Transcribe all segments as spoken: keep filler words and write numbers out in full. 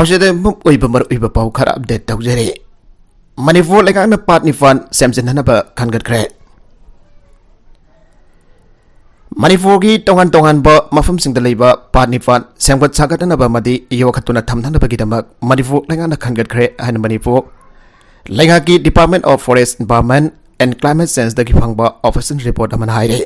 ꯃꯁꯤꯗ ꯑꯣꯏꯕ ꯃꯔꯨꯑꯣꯏꯕ ꯄꯥꯎ ꯈꯔ ꯑꯞꯗꯦꯠ ꯇꯧꯖꯔꯤ꯫ ꯃꯅꯤꯄꯨꯔ ꯂꯩꯉꯥꯛꯅ ꯄꯥꯠ ꯅꯤꯄꯥꯟ ꯁꯦꯝꯖꯤꯟꯅꯅꯕ ꯈꯟꯒꯠꯈ꯭ꯔꯦ꯫ ꯃꯅꯤꯄꯨꯔꯒꯤ ꯇꯣꯉꯥꯟ ꯇꯣꯉꯥꯟꯕ ꯃꯐꯝꯁꯤꯡꯗ ꯂꯩꯕ ꯄꯥꯠ ꯅꯤꯄꯥꯟ ꯁꯦꯝꯒꯠ ꯁꯥꯒꯠꯅꯅꯕ ꯑꯃꯗꯤ ꯌꯣꯛꯈꯠꯇꯨꯅ ꯊꯝꯅꯅꯕꯒꯤꯗꯃꯛ ꯃꯅꯤꯄꯨꯔ ꯂꯩꯉꯥꯛꯅ ꯈꯟꯒꯠꯈ꯭ꯔꯦ ꯍꯥꯏꯅ ꯃꯅꯤꯄꯨꯔ ꯂꯩꯉꯥꯛꯀꯤ Department of Forest, Environment and Climate Changeꯗꯒꯤ ꯐꯪꯕ official report ꯑꯃꯅ ꯍꯥꯏꯔꯤ꯫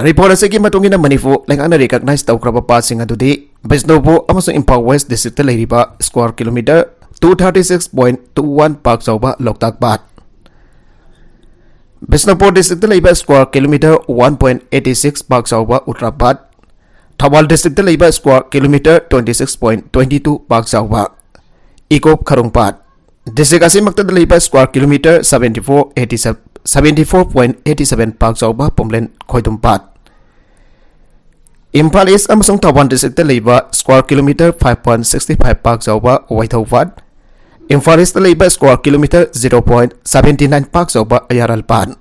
Report ꯑꯁꯤꯒꯤ ꯃꯇꯨꯡ ꯏꯟꯅ ꯃꯅꯤꯄꯨꯔ ꯂꯩꯉꯥꯛꯅ recognize ꯇꯧꯈ꯭ꯔꯕ ꯄꯥꯠꯁꯤꯡ ꯑꯗꯨꯗꯤ ꯕꯤꯁꯅꯨꯄꯨꯔ ꯑꯃꯁꯨꯡ ꯏꯝꯐꯥꯜ West districtꯇ ꯂꯩꯔꯤꯕ square kilometre two thirty six point two one ꯄꯥꯛ ꯆꯥꯎꯕ ꯂꯣꯛꯇꯥꯛ ꯄꯥꯠ, ꯕꯤꯁꯅꯨꯄꯨꯔ districtꯇ ꯂꯩꯕ square kilometre one point eighty six ꯄꯥꯛ ꯆꯥꯎꯕ ꯎꯇ꯭ꯔꯥ ꯄꯥꯠ, ꯊꯧꯕꯥꯜ districtꯇ ꯂꯩꯕ square kilometre twenty six point twenty two ꯄꯥꯛ ꯆꯥꯎꯕ ꯏꯀꯣꯞ ꯈꯔꯨꯡ ꯄꯥꯠ, district ꯑꯁꯤꯃꯛꯇꯗ ꯂꯩꯕ square kilometre seventy four eighty seven, seventy four point eighty seven ꯄꯥꯛ ꯆꯥꯎꯕ ꯄꯣꯝꯂꯦꯟ ꯈꯣꯏꯗꯨꯝ ꯄꯥꯠ, ꯏꯝꯐꯥꯜ East ꯑꯃꯁꯨꯡ ꯊꯧꯕꯥꯜ districtꯇ ꯂꯩꯕ square kilometre five point sixty five ꯄꯥꯛ ꯆꯥꯎꯕ ꯋꯥꯏꯊꯧ ꯄꯥꯠ, ꯏꯝꯐꯥꯜ Eastꯇ ꯂꯩꯕ square kilometre zero point seventy nine ꯄꯥꯛ ꯆꯥꯎꯕ ꯑꯌꯥꯔ ꯑꯜꯄꯥꯟ,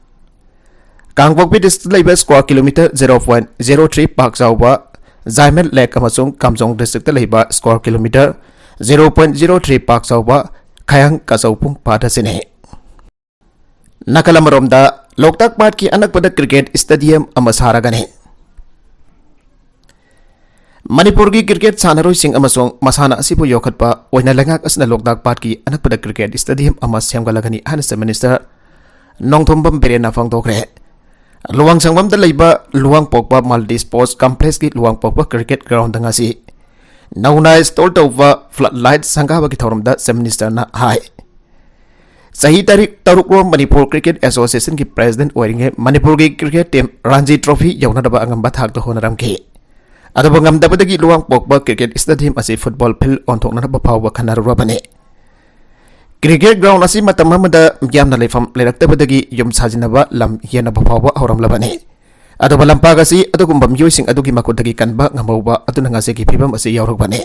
ꯀꯥꯡꯄꯣꯛꯄꯤ districtꯇ ꯂꯩꯕ square kilometre zero point zero three ꯄꯥꯛ ꯆꯥꯎꯕ ꯖꯥꯏꯃꯦꯟ ꯂꯦꯛ ꯑꯃꯁꯨꯡ ꯀꯥꯝꯖꯣꯡ districtꯇ ꯂꯩꯕ square kilometre zero point zero three ꯄꯥꯛ ꯆꯥꯎꯕ ꯈꯌꯥꯡ ꯀꯆꯧꯄꯨꯡ ꯄꯥꯠ ꯑꯁꯤꯅꯤ꯫ ꯅꯥꯀꯜ ꯑꯃꯔꯣꯝꯗ, ꯂꯣꯛꯇꯥꯛ ꯄꯥꯠꯀꯤ ꯑꯅꯛꯄꯗ cricket stadium ꯑꯃ ꯁꯥꯔꯒꯅꯤ꯫ ꯃꯅꯤꯄꯨꯔꯒꯤ cricket ꯁꯥꯟꯅꯔꯣꯏꯁꯤꯡ ꯑꯃꯁꯨꯡ ꯃꯁꯥꯟꯅ ꯑꯁꯤꯕꯨ ꯌꯣꯛꯈꯠꯄ ꯑꯣꯏꯅ ꯂꯩꯉꯥꯛ ꯑꯁꯤꯅ ꯂꯣꯛꯇꯥꯛ ꯄꯥꯠꯀꯤ ꯑꯅꯛꯄꯗ cricket stadium ꯑꯃ ꯁꯦꯝꯒꯠꯂꯒꯅꯤ ꯍꯥꯏꯅ Chief Minister ꯅꯣꯡꯊꯣꯝꯕꯝ ꯕꯤꯔꯦꯟꯅ ꯐꯣꯡꯗꯣꯛꯈ꯭ꯔꯦ꯫ ꯂꯨꯋꯥꯡꯁꯪꯕꯝꯗ ꯂꯩꯕ ꯂꯨꯋꯥꯡꯄꯣꯛꯄ Multi Sports Complexꯀꯤ ꯂꯨꯋꯥꯡꯄꯣꯛꯄ cricket groundꯗ ꯉꯁꯤ ꯅꯧꯅ install ꯇꯧꯕ flood light ꯁꯪꯒꯥꯕꯒꯤ ꯊꯧꯔꯝꯗ Chief Ministerꯅ ꯍꯥꯏ꯫ ꯆꯍꯤ ꯇꯔꯤꯛ ꯇꯔꯨꯛ ꯔꯣꯝ ꯃꯅꯤꯄꯨꯔ Cricket Associationꯒꯤ president ꯑꯣꯏꯔꯤꯉꯩ ꯃꯅꯤꯄꯨꯔꯒꯤ cricket team ꯔꯥꯟꯖꯤ trophy ꯌꯧꯅꯅꯕ ꯑꯉꯝꯕ ꯊꯥꯛꯇ ꯍꯣꯠꯅꯔꯝꯈꯤ꯫ ꯑꯗꯨꯕꯨ ꯉꯝꯗꯕꯗꯒꯤ ꯂꯨꯋꯥꯡꯄꯣꯛꯄ cricket stadium ꯑꯁꯤ football field ꯑꯣꯟꯊꯣꯛꯅꯅꯕ ꯐꯥꯎꯕ ꯈꯟꯅꯔꯨꯔꯕꯅꯤ꯫ Cricket ground ꯑꯁꯤ ꯃꯇꯝ ꯑꯃꯗ ꯃꯤꯌꯥꯝꯅ ꯂꯩꯐꯝ ꯂꯩꯔꯛꯇꯕꯗꯒꯤ ꯌꯨꯝ ꯁꯥꯖꯤꯟꯅꯕ ꯂꯝ ꯌꯦꯟꯅꯕ ꯐꯥꯎꯕ ꯍꯧꯔꯝꯂꯕꯅꯤ꯫ ꯑꯗꯨꯕꯨ ꯂꯝꯄꯥꯛ ꯑꯁꯤ ꯑꯗꯨꯒꯨꯝꯕ ꯃꯤꯑꯣꯏꯁꯤꯡ ꯑꯗꯨꯒꯤ ꯃꯈꯨꯠꯇꯒꯤ ꯀꯟꯕ ꯉꯝꯍꯧꯕ ꯑꯗꯨꯅ ꯉꯁꯤꯒꯤ ꯐꯤꯕꯝ ꯑꯁꯤ ꯌꯧꯔꯛꯄꯅꯤ꯫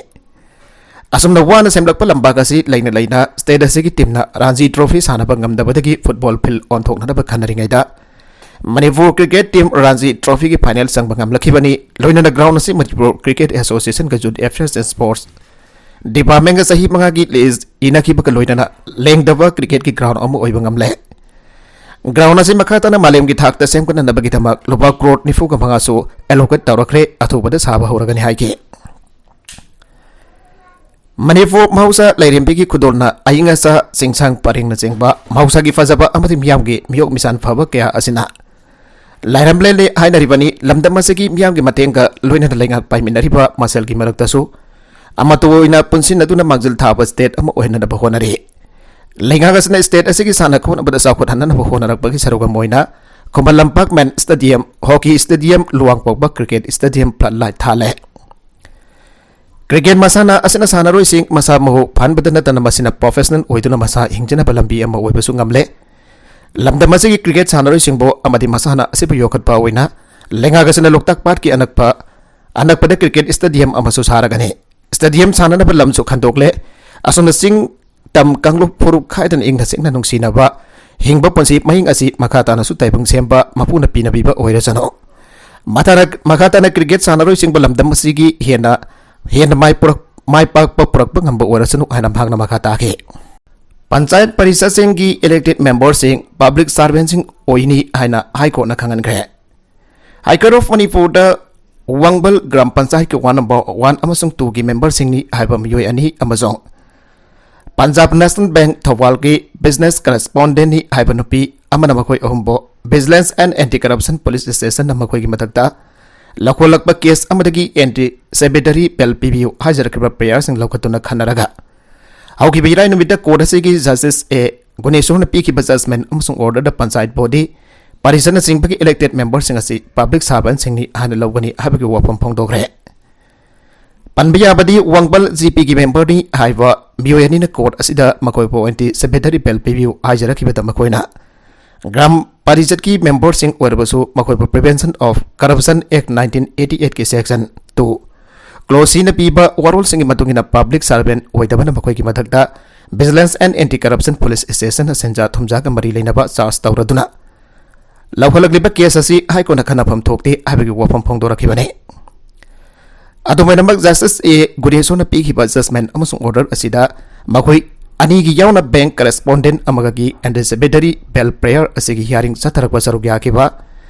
ꯑꯁꯨꯝꯅ ꯋꯥꯅ ꯁꯦꯝꯂꯛꯄ ꯂꯝꯄꯥꯛ ꯑꯁꯤ ꯂꯩꯅ ꯂꯩꯅ state ꯑꯁꯤꯒꯤ teamꯅ ꯔꯥꯟꯖꯤ trophy ꯁꯥꯟꯅꯕ ꯉꯝꯗꯕꯗꯒꯤ football field ꯑꯣꯟꯊꯣꯛꯅꯅꯕ ꯈꯟꯅꯔꯤꯉꯩꯗ ꯃꯅꯤꯄꯨꯔ ꯀ꯭ꯔꯤꯀꯦꯠ ꯇꯤꯝ ꯔꯥꯟꯖꯤ ꯇ꯭ꯔꯣꯐꯤꯒꯤ ꯐꯥꯏꯅꯦꯜ ꯆꯪꯕ ꯉꯝꯂꯛꯈꯤꯕꯅꯤ꯫ ꯂꯣꯏꯅꯅ ꯒ꯭ꯔꯥꯎꯟ ꯑꯁꯤ ꯃꯅꯤꯄꯨꯔ ꯀ꯭ꯔꯤꯀꯦꯠ ꯑꯦꯁꯣꯁꯤꯌꯦꯁꯟꯒ ꯌꯨꯠ ꯑꯦꯐꯤꯌꯔꯁ ꯑꯦꯟ ꯁ꯭ꯄꯣꯔꯠꯁ ꯗꯤꯄꯥꯔꯠꯃꯦꯟꯒ ꯆꯍꯤ ꯃꯉꯥꯒꯤ ꯂꯤꯖ ꯏꯅꯈꯤꯕꯒ ꯂꯣꯏꯅꯅ ꯂꯦꯡꯗꯕ ꯀ꯭ꯔꯤꯀꯦꯠꯀꯤ ꯒ꯭ꯔꯥꯎꯟ ꯑꯃ ꯑꯣꯏꯕ ꯉꯝꯂꯦ꯫ ꯒ꯭ꯔꯥꯎꯟ ꯑꯁꯤ ꯃꯈꯥ ꯇꯥꯅ ꯃꯥꯂꯦꯝꯒꯤ ꯊꯥꯛꯇ ꯁꯦꯝꯒꯠꯅꯅꯕꯒꯤꯗꯃꯛ ꯂꯨꯄꯥ ꯀ꯭ꯔꯣꯔ ꯅꯤꯐꯨꯒ ꯃꯉꯥꯁꯨ ꯑꯦꯂꯣꯀꯦꯠ ꯇꯧꯔꯛꯈ꯭ꯔꯦ, ꯑꯊꯨꯕꯗ ꯁꯥꯕ ꯍꯧꯔꯒꯅꯤ ꯍꯥꯏꯈꯤ꯫ ꯃꯅꯤꯄꯨꯔ ꯃꯍꯧꯁꯥ ꯂꯥꯏꯔꯦꯝꯕꯤꯒꯤ ꯈꯨꯗꯣꯜꯅ ꯑꯏꯪ ꯑꯁꯥ, ꯆꯤꯡꯁꯥꯡ ꯄꯔꯦꯡꯅꯆꯤꯡꯕ ꯃꯍꯧꯁꯥꯒꯤ ꯐꯖꯕ ꯑꯃꯗꯤ ꯃꯤꯌꯥꯝꯒꯤ ꯃꯤꯑꯣꯛ ꯃꯤꯁꯥꯟ ꯐꯕ ꯀꯌꯥ ꯑꯁꯤꯅ ꯂꯥꯏꯔꯝꯂꯦꯟꯅꯤ ꯍꯥꯏꯅꯔꯤꯕꯅꯤ꯫ ꯂꯝꯗꯝ ꯑꯁꯤꯒꯤ ꯃꯤꯌꯥꯝꯒꯤ ꯃꯇꯦꯡꯒ ꯂꯣꯏꯅꯅ ꯂꯩꯉꯥꯛ ꯄꯥꯏꯃꯤꯟꯅꯔꯤꯕ ꯃꯁꯦꯜꯒꯤ ꯃꯔꯛꯇꯁꯨ ꯑꯃꯠꯇ ꯑꯣꯏꯅ ꯄꯨꯟꯁꯤꯟꯅꯗꯨꯅ ꯃꯥꯡꯖꯤꯜ ꯊꯥꯕ ꯁ꯭ꯇꯦꯠ ꯑꯃ ꯑꯣꯏꯍꯟꯅꯕ ꯍꯣꯠꯅꯔꯤ꯫ ꯂꯩꯉꯥꯛ ꯑꯁꯤꯅ ꯁ꯭ꯇꯦꯠ ꯑꯁꯤꯒꯤ ꯁꯥꯟꯅ ꯈꯣꯠꯅꯕꯗ ꯆꯥꯎꯈꯠꯍꯟꯅꯕ ꯍꯣꯠꯅꯔꯛꯄꯒꯤ ꯁꯔꯨꯛ ꯑꯃ ꯑꯣꯏꯅ Khuman Lampak main stadium, hockey stadium, ꯂꯨꯋꯥꯡꯄꯣꯛꯄ ꯀ꯭ꯔꯤꯀꯦꯠ ꯁ꯭ꯇꯦꯗꯤꯌꯝ ꯐ꯭ꯂꯠ ꯂꯥꯏꯠ ꯊꯥꯜꯂꯦ꯫ ꯀ꯭ꯔꯤꯀꯦꯠ ꯃꯁꯥꯟꯅ ꯑꯁꯤꯅ ꯁꯥꯟꯅꯔꯣꯏꯁꯤꯡ ꯃꯁꯥ ꯃꯎ ꯐꯍꯟꯕꯗ ꯅꯠꯇꯅ ꯃꯁꯤꯅ ꯄ꯭ꯔꯣꯐꯦꯁꯅꯦꯜ ꯑꯣꯏꯗꯨꯅ ꯃꯁꯥ ꯍꯤꯡꯖꯅꯕ ꯂꯝꯕꯤ ꯑꯃ ꯑꯣꯏꯕꯁꯨ ꯉꯝꯂꯦ꯫ ꯂꯝꯗꯝ ꯑꯁꯤꯒꯤ ꯀ꯭ꯔꯤꯀꯦꯠ ꯁꯥꯟꯅꯔꯣꯏꯁꯤꯡꯕꯨ ꯑꯃꯗꯤ ꯃꯁꯥꯟꯅ ꯑꯁꯤꯕꯨ ꯌꯣꯛꯈꯠꯄ ꯑꯣꯏꯅ ꯂꯩꯉꯥꯛ ꯑꯁꯤꯅ ꯂꯣꯛꯇꯥꯛ ꯄꯥꯠꯀꯤ ꯑꯅꯛꯄ, ꯑꯅꯛꯄꯗ ꯀ꯭ꯔꯤꯀꯦꯠ ꯁ꯭ꯇꯦꯗꯤꯌꯝ ꯑꯃꯁꯨ ꯁꯥꯔꯒꯅꯤ꯫ ꯁ꯭ꯇꯦꯗꯤꯌꯝ ꯁꯥꯟꯅꯅꯕ ꯂꯝꯁꯨ ꯈꯟꯗꯣꯛꯂꯦ꯫ ꯑꯁꯣꯝꯅ ꯆꯤꯡ ꯇꯝ ꯀꯥꯡꯂꯨꯞ ꯐꯨꯔꯨꯞ ꯈꯥꯏꯗꯅ ꯏꯪꯅ ꯆꯤꯛꯅ ꯅꯨꯡꯁꯤꯅꯕ ꯍꯤꯡꯕ ꯄꯨꯟꯁꯤ ꯃꯍꯤꯡ ꯑꯁꯤ ꯃꯈꯥ ꯇꯥꯅꯁꯨ ꯇꯥꯏꯕꯪ ꯁꯦꯝꯕ ꯃꯄꯨꯅ ꯄꯤꯅꯕꯤꯕ ꯑꯣꯏꯔꯁꯅꯨ꯫ ꯃꯊꯥꯅ-, ꯃꯈꯥ ꯇꯥꯅ ꯀ꯭ꯔꯤꯀꯦꯠ ꯁꯥꯟꯅꯔꯣꯏꯁꯤꯡꯕꯨ ꯂꯝꯗꯝ ꯑꯁꯤꯒꯤ ꯍꯦꯟꯅ, ꯍꯦꯟꯅ ꯃꯥꯏ ꯄꯨꯔꯛ-, ꯃꯥꯏ ꯄꯥꯛꯄ ꯄꯨꯔꯛꯄ ꯉꯝꯕ ꯑꯣꯏꯔꯁꯅꯨ ꯍꯥꯏꯅ ꯃꯍꯥꯛꯅ ꯃꯈꯥ ꯇꯥꯈꯤ꯫ ꯄꯟꯆꯥꯌꯠ ꯄꯔꯤꯁꯠꯁꯤꯡꯒꯤ ꯏꯂꯦꯛꯇꯦꯗ ꯃꯦꯝꯕꯔꯁꯤꯡ ꯄꯕ꯭ꯂꯤꯛ ꯁꯥꯔꯚꯦꯟꯁꯤꯡ ꯑꯣꯏꯅꯤ ꯍꯥꯏꯅ ꯍꯥꯏ ꯀꯣꯔꯠꯅ ꯈꯪꯍꯟꯈ꯭ꯔꯦ꯫ ꯍꯥꯏ ꯀꯣꯔꯠ ꯑꯣꯐ ꯃꯅꯤꯄꯨꯔꯗ ꯋꯥꯡꯕꯜ ꯒ꯭ꯔꯥꯝ ꯄꯟꯆꯥꯌꯠꯀꯤ ꯋꯥꯔꯗ ꯅꯝꯕꯔ ꯋꯥꯟ ꯑꯃꯁꯨꯡ ꯇꯨꯒꯤ ꯃꯦꯝꯕꯔꯁꯤꯡꯅꯤ ꯍꯥꯏꯕ ꯃꯤꯑꯣꯏ ꯑꯅꯤ ꯑꯃꯁꯨꯡ ꯄꯟꯖꯥꯕ ꯅꯦꯁꯅꯦꯜ ꯕꯦꯡꯛ ꯊꯧꯕꯥꯜꯒꯤ ꯕꯤꯖꯤꯅꯦꯁ ꯀꯔꯦꯁꯄꯣꯟꯗꯦꯟꯠꯅꯤ ꯍꯥꯏꯕ ꯅꯨꯄꯤ ꯑꯃꯅ ꯃꯈꯣꯏ ꯑꯍꯨꯝꯕꯨ ꯚꯤꯖꯤꯂꯦꯟꯁ ꯑꯦꯟ ꯑꯦꯟꯇꯤ ꯀꯔꯞꯁꯟ ꯄꯨꯂꯤꯁ ꯁ꯭ꯇꯦꯁꯟꯅ ꯃꯈꯣꯏꯒꯤ ꯃꯊꯛꯇ ꯂꯧꯈꯠꯂꯛꯄ ꯀꯦꯁ ꯑꯃꯗꯒꯤ ꯑꯦꯟꯇꯤ ꯁꯦꯕꯦꯗꯔꯤ ꯕꯦꯜ ꯄꯤꯕꯤꯌꯨ ꯍꯥꯏꯖꯔꯛꯈꯤꯕ ꯄꯦꯌꯔꯁꯤꯡ ꯂꯧꯈꯠꯇꯨꯅ ꯈꯟꯅꯔꯒ ꯍꯧꯈꯤꯕ ꯏꯔꯥꯏ ꯅꯨꯃꯤꯠꯇ ꯀꯣꯔꯠ ꯑꯁꯤꯒꯤ ꯖꯁꯇꯤꯁ ꯑꯦ ꯒꯨꯅꯦꯁꯣꯔꯅ ꯄꯤꯈꯤꯕ ꯖꯖꯃꯦꯟ ꯑꯃꯁꯨꯡ ꯑꯣꯔꯗꯔꯗ ꯄꯟꯆꯥꯌꯠ ꯕꯣꯗꯤ, ꯄꯔꯤꯁꯠꯅꯆꯤꯡꯕꯒꯤ ꯏꯂꯦꯛꯇꯦꯗ ꯃꯦꯝꯕꯔꯁꯤꯡ ꯑꯁꯤ ꯄꯕ꯭ꯂꯤꯛ ꯁꯥꯔꯚꯦꯟꯁꯤꯡꯅꯤ ꯍꯥꯏꯅ ꯂꯧꯒꯅꯤ ꯍꯥꯏꯕꯒꯤ ꯋꯥꯐꯝ ꯐꯣꯡꯗꯣꯛꯈ꯭ꯔꯦ꯫ ꯄꯟꯕ ꯌꯥꯕꯗꯤ, ꯋꯥꯡꯕꯜ ꯖꯤꯄꯤꯒꯤ ꯃꯦꯝꯕꯔꯅꯤ ꯍꯥꯏꯕ ꯃꯤꯑꯣꯏ ꯑꯅꯤꯅ ꯀꯣꯔꯠ ꯑꯁꯤꯗ ꯃꯈꯣꯏꯕꯨ ꯑꯦꯟꯇꯤ ꯁꯦꯕꯦꯗꯔꯤ ꯕꯦꯜ ꯄꯤꯕꯤꯌꯨ ꯍꯥꯏꯖꯔꯛꯈꯤꯕꯗ ꯃꯈꯣꯏꯅ ꯒ꯭ꯔꯥꯝ ꯄꯔꯤꯁꯠꯀꯤ ꯃꯦꯝꯕꯔꯁꯤꯡ ꯑꯣꯏꯔꯕꯁꯨ ꯃꯈꯣꯏꯕꯨ Prevention of Corruption Act nineteen eighty eightꯀꯤ section two, clause Cꯅ ꯄꯤꯕ ꯋꯥꯔꯣꯜꯁꯤꯡꯒꯤ ꯃꯇꯨꯡ ꯏꯟꯅ ꯄꯕ꯭ꯂꯤꯛ ꯁꯥꯔꯚꯦꯟꯠ ꯑꯣꯏꯗꯕꯅ ꯃꯈꯣꯏꯒꯤ ꯃꯊꯛꯇ ꯚꯤꯖꯤꯂꯦꯟꯁ ꯑꯦꯟ ꯑꯦꯟꯇꯤ ꯀꯔꯞꯁꯟ ꯄꯨꯂꯤꯁ ꯁ꯭ꯇꯦꯁꯟꯅ ꯁꯦꯟꯖꯥ ꯊꯨꯝꯖꯥꯒ ꯃꯔꯤ ꯂꯩꯅꯕ ꯆꯥꯔꯖ ꯇꯧꯔꯗꯨꯅ ꯂꯧꯈꯠꯂꯛꯂꯤꯕ ꯀꯦꯁ ꯑꯁꯤ ꯍꯥꯏ ꯀꯣꯔꯠꯅ ꯈꯟꯅꯐꯝ ꯊꯣꯛꯇꯦ ꯍꯥꯏꯕꯒꯤ ꯋꯥꯐꯝ ꯐꯣꯡꯗꯣꯔꯛꯈꯤꯕꯅꯤ꯫ ꯑꯗꯨꯃꯥꯏꯅꯃꯛ ꯖꯁꯇꯤꯁ ꯑꯦ ꯒꯨꯔꯦꯁꯣꯅ ꯄꯤꯈꯤꯕ ꯖꯖꯃꯦꯟ ꯑꯃꯁꯨꯡ ꯑꯣꯔꯗꯔ ꯑꯁꯤꯗ ꯃꯈꯣꯏ ꯑꯅꯤꯒꯤ ꯌꯥꯎꯅ ꯕꯦꯡꯛ ꯀꯔꯦꯁꯄꯣꯟꯗꯦꯟꯠ ꯑꯃꯒꯒꯤ ꯑꯦꯟꯇꯤꯁꯤꯄꯦꯇꯔꯤ ꯕꯦꯜ ꯄ꯭ꯔꯦꯌꯔ ꯑꯁꯤꯒꯤ ꯍꯤꯌꯥꯔꯤꯡ ꯆꯠꯊꯔꯛꯄ ꯁꯔꯨꯛ ꯌꯥꯈꯤꯕ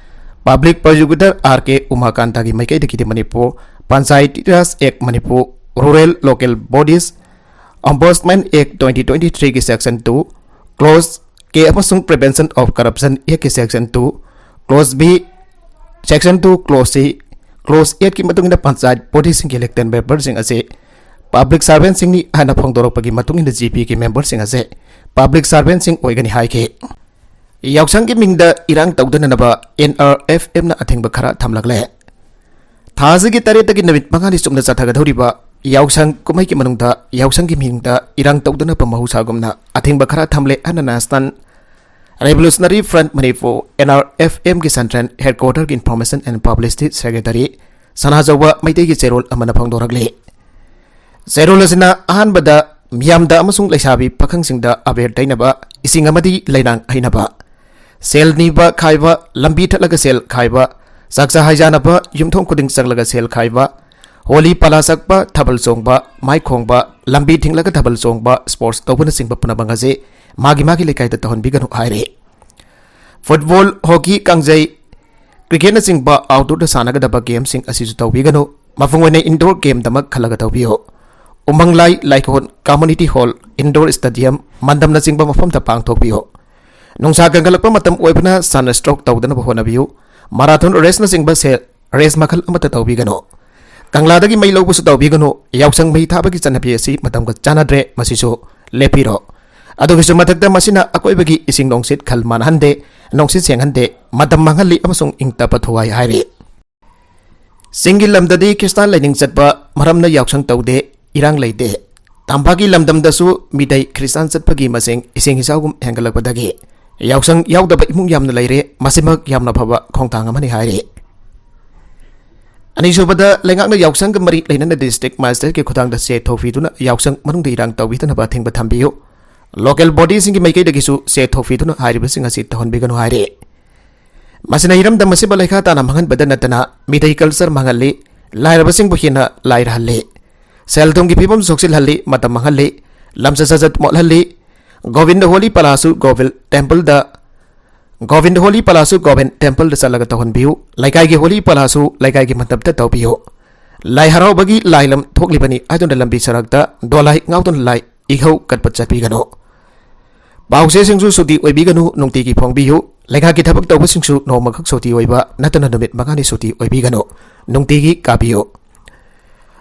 ꯄꯕ꯭ꯂꯤꯛ ꯄ꯭ꯔꯣꯁꯤꯀ꯭ꯌꯨꯇꯔ ꯑꯥꯔ ꯀꯦ ꯎꯃꯥꯀꯥꯟꯇꯒꯤ ꯃꯥꯏꯀꯩꯗꯒꯤꯗꯤ ꯃꯅꯤꯄꯨꯔ ꯄꯟꯆꯥꯌꯇꯤ ꯔꯥꯖ ꯑꯦꯛ, ꯃꯅꯤꯄꯨꯔ ꯔꯨꯔꯦꯜ ꯂꯣꯀꯦꯜ ꯕꯣꯗꯤꯁ ꯑꯣꯝꯕꯨꯗꯁꯃꯦꯟ ꯑꯦꯛ twenty twenty-threeꯒꯤ section two, clause K ꯑꯃꯁꯨꯡ Prevention of Corruption Actꯀꯤ section two, clause B, section two, clause C, clause eightꯀꯤ ꯃꯇꯨꯡ ꯏꯟꯅ ꯄꯟꯆꯥꯌꯠ ꯕꯣꯗꯤꯁꯤꯡꯒꯤ ꯏꯂꯦꯛꯇꯦꯗ ꯃꯦꯝꯕꯔꯁꯤꯡ ꯑꯁꯤ ꯄꯕ꯭ꯂꯤꯛ ꯁꯥꯔꯚꯦꯟꯁꯤꯡꯅꯤ ꯍꯥꯏꯅ ꯐꯣꯡꯗꯣꯔꯛꯄꯒꯤ ꯃꯇꯨꯡ ꯏꯟꯅ ꯖꯤꯄꯤꯒꯤ ꯃꯦꯝꯕꯔꯁꯤꯡ ꯑꯁꯤ ꯄꯕ꯭ꯂꯤꯛ ꯁꯥꯔꯚꯦꯟꯁꯤꯡ ꯑꯣꯏꯒꯅꯤ ꯍꯥꯏꯈꯤ꯫ ꯌꯥꯎꯁꯪꯒꯤ ꯃꯤꯡꯗ ꯏꯔꯥꯡ ꯇꯧꯗꯅꯅꯕ ꯑꯦꯟ ꯑꯥꯔ ꯑꯦꯐ ꯑꯦꯝꯅ ꯑꯊꯤꯡꯕ ꯈꯔ ꯊꯝꯂꯛꯂꯦ꯫ ꯊꯥ ꯑꯁꯤꯒꯤ ꯇꯔꯦꯠꯇꯒꯤ ꯅꯨꯃꯤꯠ ꯃꯉꯥꯅꯤ ꯆꯨꯞꯅ ꯆꯠꯊꯒꯗꯧꯔꯤꯕ ꯌꯥꯎꯁꯪ ꯀꯨꯝꯍꯩꯒꯤ ꯃꯅꯨꯡꯗ ꯌꯥꯎꯁꯪꯒꯤ ꯃꯤꯡꯗ ꯏꯔꯥꯡ ꯇꯧꯗꯅꯕ ꯃꯍꯧꯁꯥꯒꯨꯝꯅ ꯑꯊꯤꯡꯕ ꯈꯔ ꯊꯝꯂꯦ ꯍꯥꯏꯅ National Revolutionary Front Manipur, N R F M ꯒꯤ Central Headquarter ꯒꯤ Information and Publicity Secretary ꯁꯅꯥꯖꯧꯕ ꯃꯩꯇꯩꯒꯤ ꯆꯦꯔꯣꯜ ꯑꯃꯅ ꯐꯣꯡꯗꯣꯔꯛꯂꯤ꯫ ꯆꯦꯔꯣꯜ ꯑꯁꯤꯅ ꯑꯍꯥꯟꯕꯗ ꯃꯤꯌꯥꯝꯗ ꯑꯃꯁꯨꯡ ꯂꯩꯁꯥꯕꯤ ꯄꯥꯈꯪꯁꯤꯡꯗ ꯑꯕꯦꯔ ꯇꯩꯅꯕ, ꯏꯁꯤꯡ ꯑꯃꯗꯤ ꯂꯩꯅꯥꯡ ꯍꯩꯅꯕ, ꯁꯦꯜ ꯅꯤꯕ ꯈꯥꯏꯕ, ꯂꯝꯕꯤ ꯊꯠꯂꯒ ꯁꯦꯜ ꯈꯥꯏꯕ, ꯆꯥꯛꯆꯥ ꯍꯩꯖꯥꯅꯕ ꯌꯨꯝꯊꯣꯡ ꯈꯨꯗꯤꯡ ꯆꯪꯂꯒ ꯁꯦꯜ ꯈꯥꯏꯕ, ꯍꯣꯂꯤ ꯄꯥꯂꯥ ꯁꯛꯄ, ꯊꯥꯕꯜ ꯆꯣꯡꯕ, ꯃꯥꯏ ꯈꯣꯡꯕ, ꯂꯝꯕꯤ ꯊꯤꯡꯂꯒ ꯊꯥꯕꯜ ꯆꯣꯡꯕ, sports ꯇꯧꯕꯅꯆꯤꯡꯕ ꯄꯨꯝꯅꯃꯛ ꯑꯁꯤ ꯃꯥꯒꯤ ꯃꯥꯒꯤ ꯂꯩꯀꯥꯏꯗ ꯇꯧꯍꯟꯕꯤꯒꯅꯨ ꯍꯥꯏꯔꯤ꯫ Football, hockey, ꯀꯥꯡꯖꯩ, cricketꯅꯆꯤꯡꯕ outdoorꯗ ꯁꯥꯟꯅꯒꯗꯕ gameꯁꯤꯡ ꯑꯁꯤꯁꯨ ꯇꯧꯕꯤꯒꯅꯨ꯫ ꯃꯄꯨꯡ ꯑꯣꯏꯅ indoor gameꯗꯃꯛ ꯈꯜꯂꯒ ꯇꯧꯕꯤꯌꯨ꯫ ꯎꯃꯪ ꯂꯥꯏ, ꯂꯥꯏꯀꯣꯟ, community hall, indoor stadium, ꯃꯟꯗꯝꯅꯆꯤꯡꯕ ꯃꯐꯝꯗ ꯄꯥꯡꯊꯣꯛꯄꯤꯌꯨ꯫ ꯅꯨꯡꯁꯥ ꯀꯟꯈꯠꯂꯛꯄ ꯃꯇꯝ ꯑꯣꯏꯕꯅ sun stroke ꯇꯧꯗꯅꯕ ꯍꯣꯠꯅꯕꯤꯌꯨ꯫ Marathon raceꯅꯆꯤꯡꯕ ꯁꯦ-, race ꯃꯈꯜ ꯑꯃꯠꯇ ꯇꯧꯕꯤꯒꯅꯨ꯫ ꯀꯪꯂꯥꯗꯒꯤ ꯃꯩ ꯂꯧꯕꯁꯨ ꯇꯧꯕꯤꯒꯅꯨ꯫ ꯌꯥꯎꯁꯪ ꯃꯩ ꯊꯥꯕꯒꯤ ꯆꯠꯅꯕꯤ ꯑꯁꯤ ꯃꯇꯝꯒ ꯆꯥꯟꯅꯗ꯭ꯔꯦ, ꯃꯁꯤꯁꯨ ꯂꯦꯞꯄꯤꯔꯣ꯫ ꯑꯗꯨꯒꯤꯁꯨ ꯃꯊꯛꯇ ꯃꯁꯤꯅ ꯑꯀꯣꯏꯕꯒꯤ ꯏꯁꯤꯡ ꯅꯨꯡꯁꯤꯠ ꯈꯜ ꯃꯥꯟꯅꯍꯟꯗꯦ, ꯅꯨꯡꯁꯤꯠ ꯁꯦꯡꯍꯟꯗꯦ, ꯃꯇꯝ ꯃꯥꯡꯍꯜꯂꯤ ꯑꯃꯁꯨꯡ ꯏꯪ ꯇꯞꯄ ꯊꯨꯒꯥꯏ ꯍꯥꯏꯔꯤ꯫ ꯆꯤꯡꯒꯤ ꯂꯝꯗꯗꯤ ꯈ꯭ꯔꯤꯁꯇꯥꯟ ꯂꯥꯏꯅꯤꯡ ꯆꯠꯄ ꯃꯔꯝꯅ ꯌꯥꯎꯁꯪ ꯇꯧꯗꯦ, ꯏꯔꯥꯡ ꯂꯩꯇꯦ꯫ ꯇꯝꯄꯥꯛꯀꯤ ꯂꯝꯗꯝꯗꯁꯨ ꯃꯤꯇꯩ ꯈ꯭ꯔꯤꯁꯇꯥꯟ ꯆꯠꯄꯒꯤ ꯃꯁꯤꯡ ꯏꯁꯤꯡ ꯏꯆꯥꯎꯒꯨꯝ ꯍꯦꯟꯒꯠꯂꯛꯄꯗꯒꯤ ꯌꯥꯎꯁꯪ ꯌꯥꯎꯗꯕ ꯏꯃꯨꯡ ꯌꯥꯝꯅ ꯂꯩꯔꯦ꯫ ꯃꯁꯤꯃꯛ ꯌꯥꯝꯅ ꯐꯕ ꯈꯣꯡꯊꯥꯡ ꯑꯃꯅꯤ ꯍꯥꯏꯔꯤ꯫ ꯑꯅꯤꯁꯨꯕꯗ, ꯂꯩꯉꯥꯛꯅ ꯌꯥꯎꯁꯪꯒ ꯃꯔꯤ ꯂꯩꯅꯅ district magistrateꯀꯤ ꯈꯨꯠꯊꯥꯡꯗ ꯆꯦ ꯊꯣꯛꯄꯤꯗꯨꯅ ꯌꯥꯎꯁꯪ ꯃꯅꯨꯡꯗ ꯏꯔꯥꯡ ꯇꯧꯕꯤꯗꯅꯕ ꯑꯊꯤꯡꯕ ꯊꯝꯕꯤꯌꯨ꯫ Local bodyꯁꯤꯡꯒꯤ ꯃꯥꯏꯀꯩꯗꯒꯤꯁꯨ ꯆꯦ ꯊꯣꯛꯄꯤꯗꯨꯅ ꯍꯥꯏꯔꯤꯕꯁꯤꯡ ꯑꯁꯤ ꯇꯧꯍꯟꯕꯤꯒꯅꯨ ꯍꯥꯏꯔꯤ꯫ ꯃꯁꯤꯅ ꯏꯔꯝꯗꯝ ꯑꯁꯤꯕꯨ ꯂꯩꯈꯥ ꯇꯥꯅ ꯃꯥꯡꯍꯟꯕꯗ ꯅꯠꯇꯅ ꯃꯤꯇꯩ culture ꯃꯥꯡꯍꯜꯂꯤ, ꯂꯥꯏꯔꯕꯁꯤꯡꯕꯨ ꯍꯦꯟꯅ ꯂꯥꯏꯔꯍꯜꯂꯤ, ꯁꯦꯜ ꯊꯨꯝꯒꯤ ꯐꯤꯕꯝ ꯁꯣꯛꯆꯤꯜꯍꯜꯂꯤ, ꯃꯇꯝ ꯃꯥꯡꯍꯜꯂꯤ, ꯂꯝꯆꯠ ꯁꯥꯖꯠ ꯃꯣꯠꯍꯜꯂꯤ꯫ ꯒꯣꯕꯤꯟꯗ ꯍꯣꯂꯤ ꯄꯂꯥꯁꯨ ꯒꯣꯕꯤꯟ temple ꯗ, ꯒꯣꯕꯤꯟꯗ ꯍꯣꯂꯤ ꯄꯂꯥꯁꯨ ꯒꯣꯕꯤꯟ temple ꯗ ꯆꯠꯂꯒ ꯇꯧꯍꯟꯕꯤꯌꯨ꯫ ꯂꯩꯀꯥꯏꯒꯤ ꯍꯣꯂꯤ ꯄꯂꯥꯁꯨ ꯂꯩꯀꯥꯏꯒꯤ ꯃꯟꯗꯞꯇ ꯇꯧꯕꯤꯌꯨ꯫ ꯂꯥꯏ ꯍꯔꯥꯎꯕꯒꯤ ꯂꯥꯏꯂꯝ ꯊꯣꯛꯂꯤꯕꯅꯤ ꯍꯥꯏꯗꯨꯅ ꯂꯝꯕꯤ ꯁꯔꯛꯇ ꯗꯣꯂꯥꯏ ꯉꯥꯎꯗꯨꯅ ꯂꯥꯏ ꯏꯍꯧ ꯀꯠꯄ ꯆꯠꯄꯤꯒꯅꯨ꯫ ꯄꯥꯎꯆꯦꯁꯤꯡꯁꯨ ꯁꯨꯇꯤ ꯑꯣꯏꯕꯤꯒꯅꯨ, ꯅꯨꯡꯇꯤꯒꯤ ꯐꯣꯡꯕꯤꯌꯨ꯫ ꯂꯩꯉꯥꯛꯀꯤ ꯊꯕꯛ ꯇꯧꯕꯁꯤꯡꯁꯨ ꯅꯣꯡꯃꯈꯛ ꯁꯨꯇꯤ ꯑꯣꯏꯕ ꯅꯠꯇꯅ ꯅꯨꯃꯤꯠ ꯃꯉꯥꯅꯤ ꯁꯨꯇꯤ ꯑꯣꯏꯕꯤꯒꯅꯨ, ꯅꯨꯡꯇꯤꯒꯤ ꯀꯥꯕꯤꯌꯨ꯫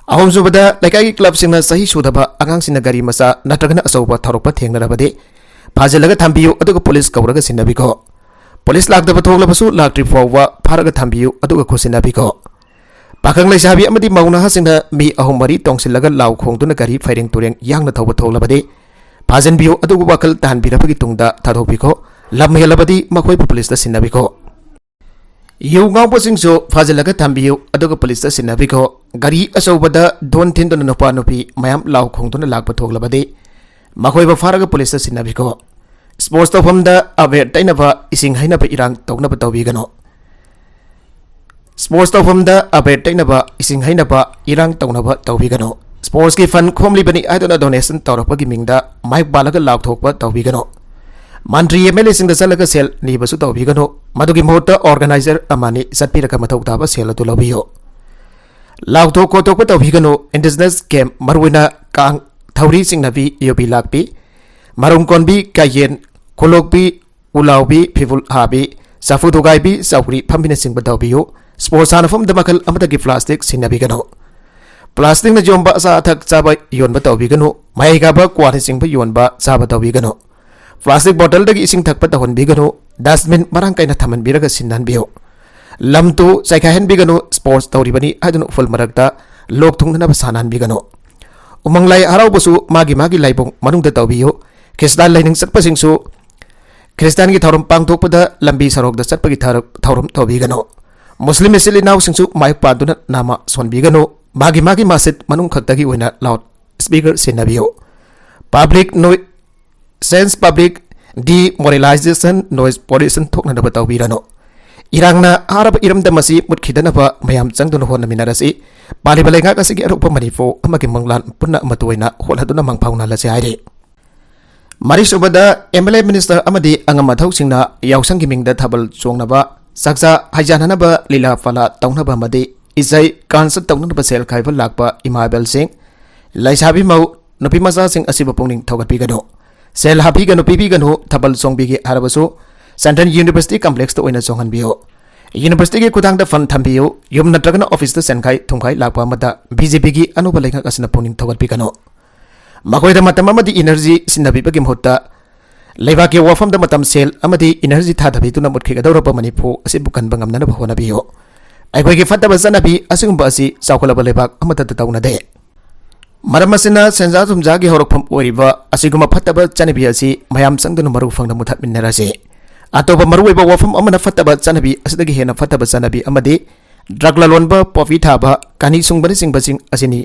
ꯑꯍꯨꯝꯁꯨꯕꯗ, ꯂꯩꯀꯥꯏꯒꯤ club ꯁꯤꯡꯅ ꯆꯍꯤ ꯁꯨꯗꯕ ꯑꯉꯥꯡꯁꯤꯡꯅ ꯒꯥꯔꯤ ꯃꯆꯥ ꯅꯠꯇ꯭ꯔꯒꯅ ꯑꯆꯧꯕ ꯊꯧꯔꯛꯄ ꯊꯦꯡꯅꯔꯕꯗꯤ ꯐꯥꯖꯤꯜꯂꯒ ꯊꯝꯕꯤꯌꯨ, ꯑꯗꯨꯒ ꯄꯨꯂꯤꯁ ꯀꯧꯔꯒ ꯁꯤꯟꯅꯕꯤꯈꯣ꯫ ꯄꯨꯂꯤꯁ ꯂꯥꯛꯇꯕ ꯊꯣꯛꯂꯕꯁꯨ ꯂꯥꯛꯇ꯭ꯔꯤ ꯐꯥꯎꯕ ꯐꯥꯔꯒ ꯊꯝꯕꯤꯌꯨ, ꯑꯗꯨꯒ ꯈꯨꯠꯁꯤꯟꯅꯕꯤꯈꯣ꯫ ꯄꯥꯈꯪ ꯂꯩꯁꯥꯕꯤ ꯑꯃꯗꯤ ꯃꯧ ꯅꯍꯥꯁꯤꯡꯅ ꯃꯤ ꯑꯍꯨꯝ ꯃꯔꯤ ꯇꯣꯡꯁꯤꯜꯂꯒ ꯂꯥꯎ ꯈꯣꯡꯗꯨꯅ ꯒꯥꯔꯤ ꯐꯩꯔꯦꯡ ꯇꯨꯔꯦꯡ ꯌꯥꯡꯅ ꯊꯧꯕ ꯊꯣꯛꯂꯕꯗꯤ ꯐꯥꯖꯤꯟꯕꯤꯌꯨ, ꯑꯗꯨꯒ ꯋꯥꯈꯜ ꯇꯥꯍꯟꯕꯤꯔꯕꯒꯤ ꯇꯨꯡꯗ ꯊꯥꯗꯣꯛꯄꯤꯈꯣ꯫ ꯂꯝ ꯍꯦꯜꯂꯕꯗꯤ ꯃꯈꯣꯏꯕꯨ ꯄꯨꯂꯤꯁꯇ ꯁꯤꯟꯅꯕꯤꯈꯣ꯫ ꯌꯨ ꯉꯥꯎꯕꯁꯤꯡꯁꯨ ꯐꯥꯖꯤꯜꯂꯒ ꯊꯝꯕꯤꯌꯨ, ꯑꯗꯨꯒ ꯄꯨꯂꯤꯁꯇ ꯁꯤꯟꯅꯕꯤꯈꯣ꯫ ꯒꯥꯔꯤ ꯑꯆꯧꯕꯗ ꯙꯣꯟ ꯊꯤꯟꯗꯨꯅ ꯅꯨꯄꯥ ꯅꯨꯄꯤ ꯃꯌꯥꯝ ꯂꯥꯎ ꯈꯣꯡꯗꯨꯅ ꯂꯥꯛꯄ ꯊꯣꯛꯂꯕꯗꯤ ꯃꯈꯣꯏꯕꯨ ꯐꯥꯔꯒ ꯄꯨꯂꯤꯁꯇ ꯁꯤꯟꯅꯕꯤꯈꯣ꯫ Sports ꯇꯧꯐꯝꯗ ꯑꯕꯦꯔ ꯇꯩꯅꯕ, ꯏꯁꯤꯡ ꯍꯩꯅꯕ ꯏꯔꯥꯡ ꯇꯧꯅꯕ ꯇꯧꯕꯤꯒꯅꯨ꯫ Sports ꯇꯧꯐꯝꯗ ꯑꯕꯦꯔ ꯇꯩꯅꯕ, ꯏꯁꯤꯡ ꯍꯩꯅꯕ ꯏꯔꯥꯡ ꯇꯧꯅꯕ ꯇꯧꯕꯤꯒꯅꯨ꯫ Sports ꯀꯤ fund ꯈꯣꯝꯂꯤꯕꯅꯤ ꯍꯥꯏꯗꯨꯅ donation ꯇꯧꯔꯛꯄꯒꯤ ꯃꯤꯡꯗ ꯃꯥꯏꯛ ꯄꯥꯜꯂꯒ ꯂꯥꯎꯊꯣꯛꯄ ꯇꯧꯕꯤꯒꯅꯨ꯫ ꯃꯟꯇ꯭ꯔꯤ, MLA ꯁꯤꯡꯗ ꯆꯠꯂꯒ ꯁꯦꯜ ꯅꯤꯕꯁꯨ ꯇꯧꯕꯤꯒꯅꯨ꯫ ꯃꯗꯨꯒꯤ ꯃꯍꯨꯠꯇ organizer ꯑꯃꯅꯤ ꯆꯠꯄꯤꯔꯒ ꯃꯊꯧ ꯇꯥꯕ ꯁꯦꯜ ꯑꯗꯨ ꯂꯧꯕꯤꯌꯨ꯫ ꯂꯥꯎꯊꯣꯛ ꯈꯣꯠꯇꯣꯛꯄ ꯇꯧꯕꯤꯒꯅꯨ꯫ Indigenous camp, ꯃꯔꯨꯑꯣꯏꯅ ꯀꯥꯡ, ꯊꯧꯔꯤ ꯆꯤꯡꯅꯕꯤ, ꯌꯨꯕꯤ ꯂꯥꯛꯄꯤ, ꯃꯔꯨꯝ ꯀꯣꯟꯕꯤ, ꯀꯥꯌꯦꯟ, ꯈꯨꯂꯣꯛꯄꯤ, ꯎꯂꯥꯎꯕꯤ, ꯐꯤꯕꯨꯜ ꯍꯥꯕꯤ, ꯆꯐꯨ ꯊꯨꯒꯥꯏꯕꯤ, ꯆꯧꯀ꯭ꯔꯤ ꯐꯝꯕꯤꯅꯆꯤꯡꯕ ꯇꯧꯕꯤꯌꯨ꯫ Sports ꯁꯥꯟꯅꯐꯝꯗ ꯃꯈꯜ ꯑꯃꯠꯇꯒꯤ plastic ꯁꯤꯖꯤꯟꯅꯕꯤꯒꯅꯨ꯫ Plastic ꯅ ꯌꯣꯟꯕ ꯑꯆꯥ ꯑꯊꯛ ꯆꯥꯕ ꯌꯣꯟꯕ ꯇꯧꯕꯤꯒꯅꯨ꯫ ꯃꯍꯩ ꯀꯥꯕ, ꯀ꯭ꯋꯥꯅꯆꯤꯡꯕ ꯌꯣꯟꯕ ꯆꯥꯕ ꯇꯧꯕꯤꯒꯅꯨ꯫ Plastic bottle ꯗꯒꯤ ꯏꯁꯤꯡ ꯊꯛꯄ ꯇꯧꯍꯟꯕꯤꯒꯅꯨ꯫ Dustbin ꯃꯔꯥꯡ ꯀꯥꯏꯅ ꯊꯝꯍꯟꯕꯤꯔꯒ ꯁꯤꯟꯅꯍꯟꯕꯤꯌꯨ꯫ ꯂꯝ ꯇꯨ ꯆꯥꯏꯈꯥꯏꯍꯟꯕꯤꯒꯅꯨ꯫ Sports ꯇꯧꯔꯤꯕꯅꯤ ꯍꯥꯏꯗꯨꯅ ꯎꯐꯨꯜ ꯃꯔꯛꯇ ꯂꯣꯛ ꯊꯨꯡꯅꯅꯕ ꯁꯥꯟꯅꯍꯟꯕꯤꯒꯅꯨ꯫ ꯎꯃꯪ ꯂꯥꯏ ꯍꯔꯥꯎꯕꯁꯨ ꯃꯥꯒꯤ ꯃꯥꯒꯤ ꯂꯥꯏꯕꯨꯡ ꯃꯅꯨꯡꯗ ꯇꯧꯕꯤꯌꯨ꯫ ꯈ꯭ꯔꯤꯁꯇꯥꯟ ꯂꯥꯏꯅꯤꯡ ꯆꯠꯄꯁꯤꯡꯁꯨ ꯈ꯭ꯔꯤꯁꯇꯥꯟꯒꯤ ꯊꯧꯔꯝ ꯄꯥꯡꯊꯣꯛꯄꯗ ꯂꯝꯕꯤ ꯁꯣꯔꯣꯛꯇ ꯆꯠꯄꯒꯤ ꯊꯧꯔ-, ꯊꯧꯔꯝ ꯇꯧꯕꯤꯒꯅꯨ꯫ ꯃꯨꯁꯂꯤꯝ ꯏꯆꯤꯜ ꯏꯅꯥꯎꯁꯤꯡꯁꯨ ꯃꯥꯏꯛ ꯄꯥꯟꯗꯨꯅ ꯅꯃꯥꯖ ꯁꯣꯟꯕꯤꯒꯅꯨ꯫ ꯃꯥꯒꯤ ꯃꯥꯒꯤ ꯃꯁꯖꯤꯗ ꯃꯅꯨꯡ ꯈꯛꯇꯒꯤ ꯑꯣꯏꯅ loud speaker ꯁꯤꯖꯤꯟꯅꯕꯤꯌꯨ꯫ Public noi-, sense, public demoralization, noise pollution ꯊꯣꯛꯅꯅꯕ ꯇꯧꯕꯤꯔꯅꯨ꯫ ꯏꯔꯥꯡꯅ ꯍꯥꯔꯕ ꯏꯔꯝꯗꯝ ꯑꯁꯤ ꯃꯨꯠꯈꯤꯗꯅꯕ ꯃꯌꯥꯝ ꯆꯪꯗꯨꯅ ꯍꯣꯠꯅꯃꯤꯟꯅꯔꯁꯤ꯫ ꯄꯥꯜꯂꯤꯕ ꯂꯩꯉꯥꯛ ꯑꯁꯤꯒꯤ ꯑꯔꯨꯕ ꯃꯅꯤꯄꯨꯔ ꯑꯃꯒꯤ ꯃꯪꯂꯥꯟ ꯄꯨꯟꯅ ꯑꯃꯠꯇ ꯑꯣꯏꯅ ꯍꯣꯠꯅꯗꯨꯅ ꯃꯪ ꯐꯥꯎꯅꯍꯜꯂꯁꯤ ꯍꯥꯏꯔꯤ꯫ ꯃꯔꯤꯁꯨꯕꯗ, ꯑꯦꯝ ꯑꯦꯜ ꯑꯦ, ꯃꯤꯅꯤꯁꯇꯔ ꯑꯃꯗꯤ ꯑꯉꯝ ꯑꯊꯧꯁꯤꯡꯅ ꯌꯥꯎꯁꯪꯒꯤ ꯃꯤꯡꯗ ꯊꯥꯕꯜ ꯆꯣꯡꯅꯕ, ꯆꯥꯛꯆꯥ ꯍꯩꯖꯥꯟꯅꯅꯕ, ꯂꯤꯂꯥ ꯐꯂꯥ ꯇꯧꯅꯕ ꯑꯃꯗꯤ ꯏꯁꯩ ꯀꯟꯁꯔꯠ ꯇꯧꯅꯅꯕ ꯁꯦꯜ ꯈꯥꯏꯕ ꯂꯥꯛꯄ ꯏꯃꯥ ꯏꯕꯦꯜꯁꯤꯡ, ꯂꯩꯁꯥꯕꯤ ꯃꯧ, ꯅꯨꯄꯤ ꯃꯆꯥꯁꯤꯡ ꯑꯁꯤꯕꯨ ꯄꯨꯛꯅꯤꯡ ꯊꯧꯒꯠꯄꯤꯒꯅꯨ꯫ ꯁꯦꯜ ꯍꯥꯞꯄꯤꯒꯅꯨ, ꯄꯤꯕꯤꯒꯅꯨ, ꯊꯥꯕꯜ ꯆꯣꯡꯕꯤꯒꯦ ꯍꯥꯏꯔꯕꯁꯨ ꯁꯦꯟꯇ꯭ꯔꯦꯜ ꯌꯨꯅꯤꯚꯔꯁꯤꯇꯤ ꯀꯝꯄ꯭ꯂꯦꯛꯁꯇ ꯑꯣꯏꯅ ꯆꯣꯡꯍꯟꯕꯤꯌꯨ꯫ ꯌꯨꯅꯤꯚꯔꯁꯤꯇꯤꯒꯤ ꯈꯨꯠꯊꯥꯡꯗ ꯐꯟ ꯊꯝꯕꯤꯌꯨ꯫ ꯌꯨꯝ ꯅꯠꯇ꯭ꯔꯒꯅ ꯑꯣꯐꯤꯁꯇ ꯁꯦꯟꯈꯥꯏ ꯊꯨꯝꯈꯥꯏ ꯂꯥꯛꯄ ꯑꯃꯗ ꯕꯤ ꯖꯦ ꯄꯤꯒꯤ ꯑꯅꯧꯕ ꯂꯩꯉꯥꯛ ꯑꯁꯤꯅ ꯄꯨꯛꯅꯤꯡ ꯊꯧꯒꯠꯄꯤꯒꯅꯨ꯫ ꯃꯈꯣꯏꯗ ꯃꯇꯝ ꯑꯃꯗꯤ ꯏꯅꯔꯖꯤ ꯁꯤꯟꯅꯕꯤꯕꯒꯤ ꯃꯍꯨꯠꯇ ꯂꯩꯕꯥꯛꯀꯤ ꯋꯥꯐꯝꯗ ꯃꯇꯝ, ꯁꯦꯜ ꯑꯃꯗꯤ ꯏꯅꯔꯖꯤ ꯊꯥꯗꯕꯤꯗꯨꯅ ꯃꯨꯠꯈꯤꯒꯗꯧꯔꯕ ꯃꯅꯤꯄꯨꯔ ꯑꯁꯤꯕꯨ ꯀꯟꯕ ꯉꯝꯅꯅꯕ ꯍꯣꯠꯅꯕꯤꯌꯨ꯫ ꯑꯩꯈꯣꯏꯒꯤ ꯐꯠꯇꯕ ꯆꯠꯅꯕꯤ ꯑꯁꯤꯒꯨꯝꯕ ꯑꯁꯤ ꯆꯥꯎꯈꯠꯂꯕ ꯂꯩꯕꯥꯛ ꯑꯃꯠꯇꯗ ꯇꯧꯅꯗꯦ꯫ ꯃꯔꯝ ꯑꯁꯤꯅ ꯁꯦꯟꯖꯥ ꯊꯨꯝꯖꯥꯒꯤ ꯍꯧꯔꯛꯐꯝ ꯑꯣꯏꯔꯤꯕ ꯑꯁꯤꯒꯨꯝꯕ ꯐꯠꯇꯕ ꯆꯠꯅꯕꯤ ꯑꯁꯤ ꯃꯌꯥꯝ ꯆꯪꯗꯨꯅ ꯃꯔꯨ ꯐꯪꯅ ꯃꯨꯊꯠꯃꯤꯟꯅꯔꯁꯤ꯫ ꯑꯇꯣꯞꯄ ꯃꯔꯨꯑꯣꯏꯕ ꯋꯥꯐꯝ ꯑꯃꯅ ꯐꯠꯇꯕ ꯆꯠꯅꯕꯤ ꯑꯁꯤꯗꯒꯤ ꯍꯦꯟꯅ ꯐꯠꯇꯕ ꯆꯠꯅꯕꯤ ꯑꯃꯗꯤ ꯗ꯭ꯔꯒ ꯂꯂꯣꯟꯕ, ꯄꯣꯄꯤ ꯊꯥꯕ, ꯀꯥꯅꯤ ꯁꯨꯡꯕꯅꯆꯤꯡꯕꯁꯤꯡ ꯑꯁꯤꯅꯤ꯫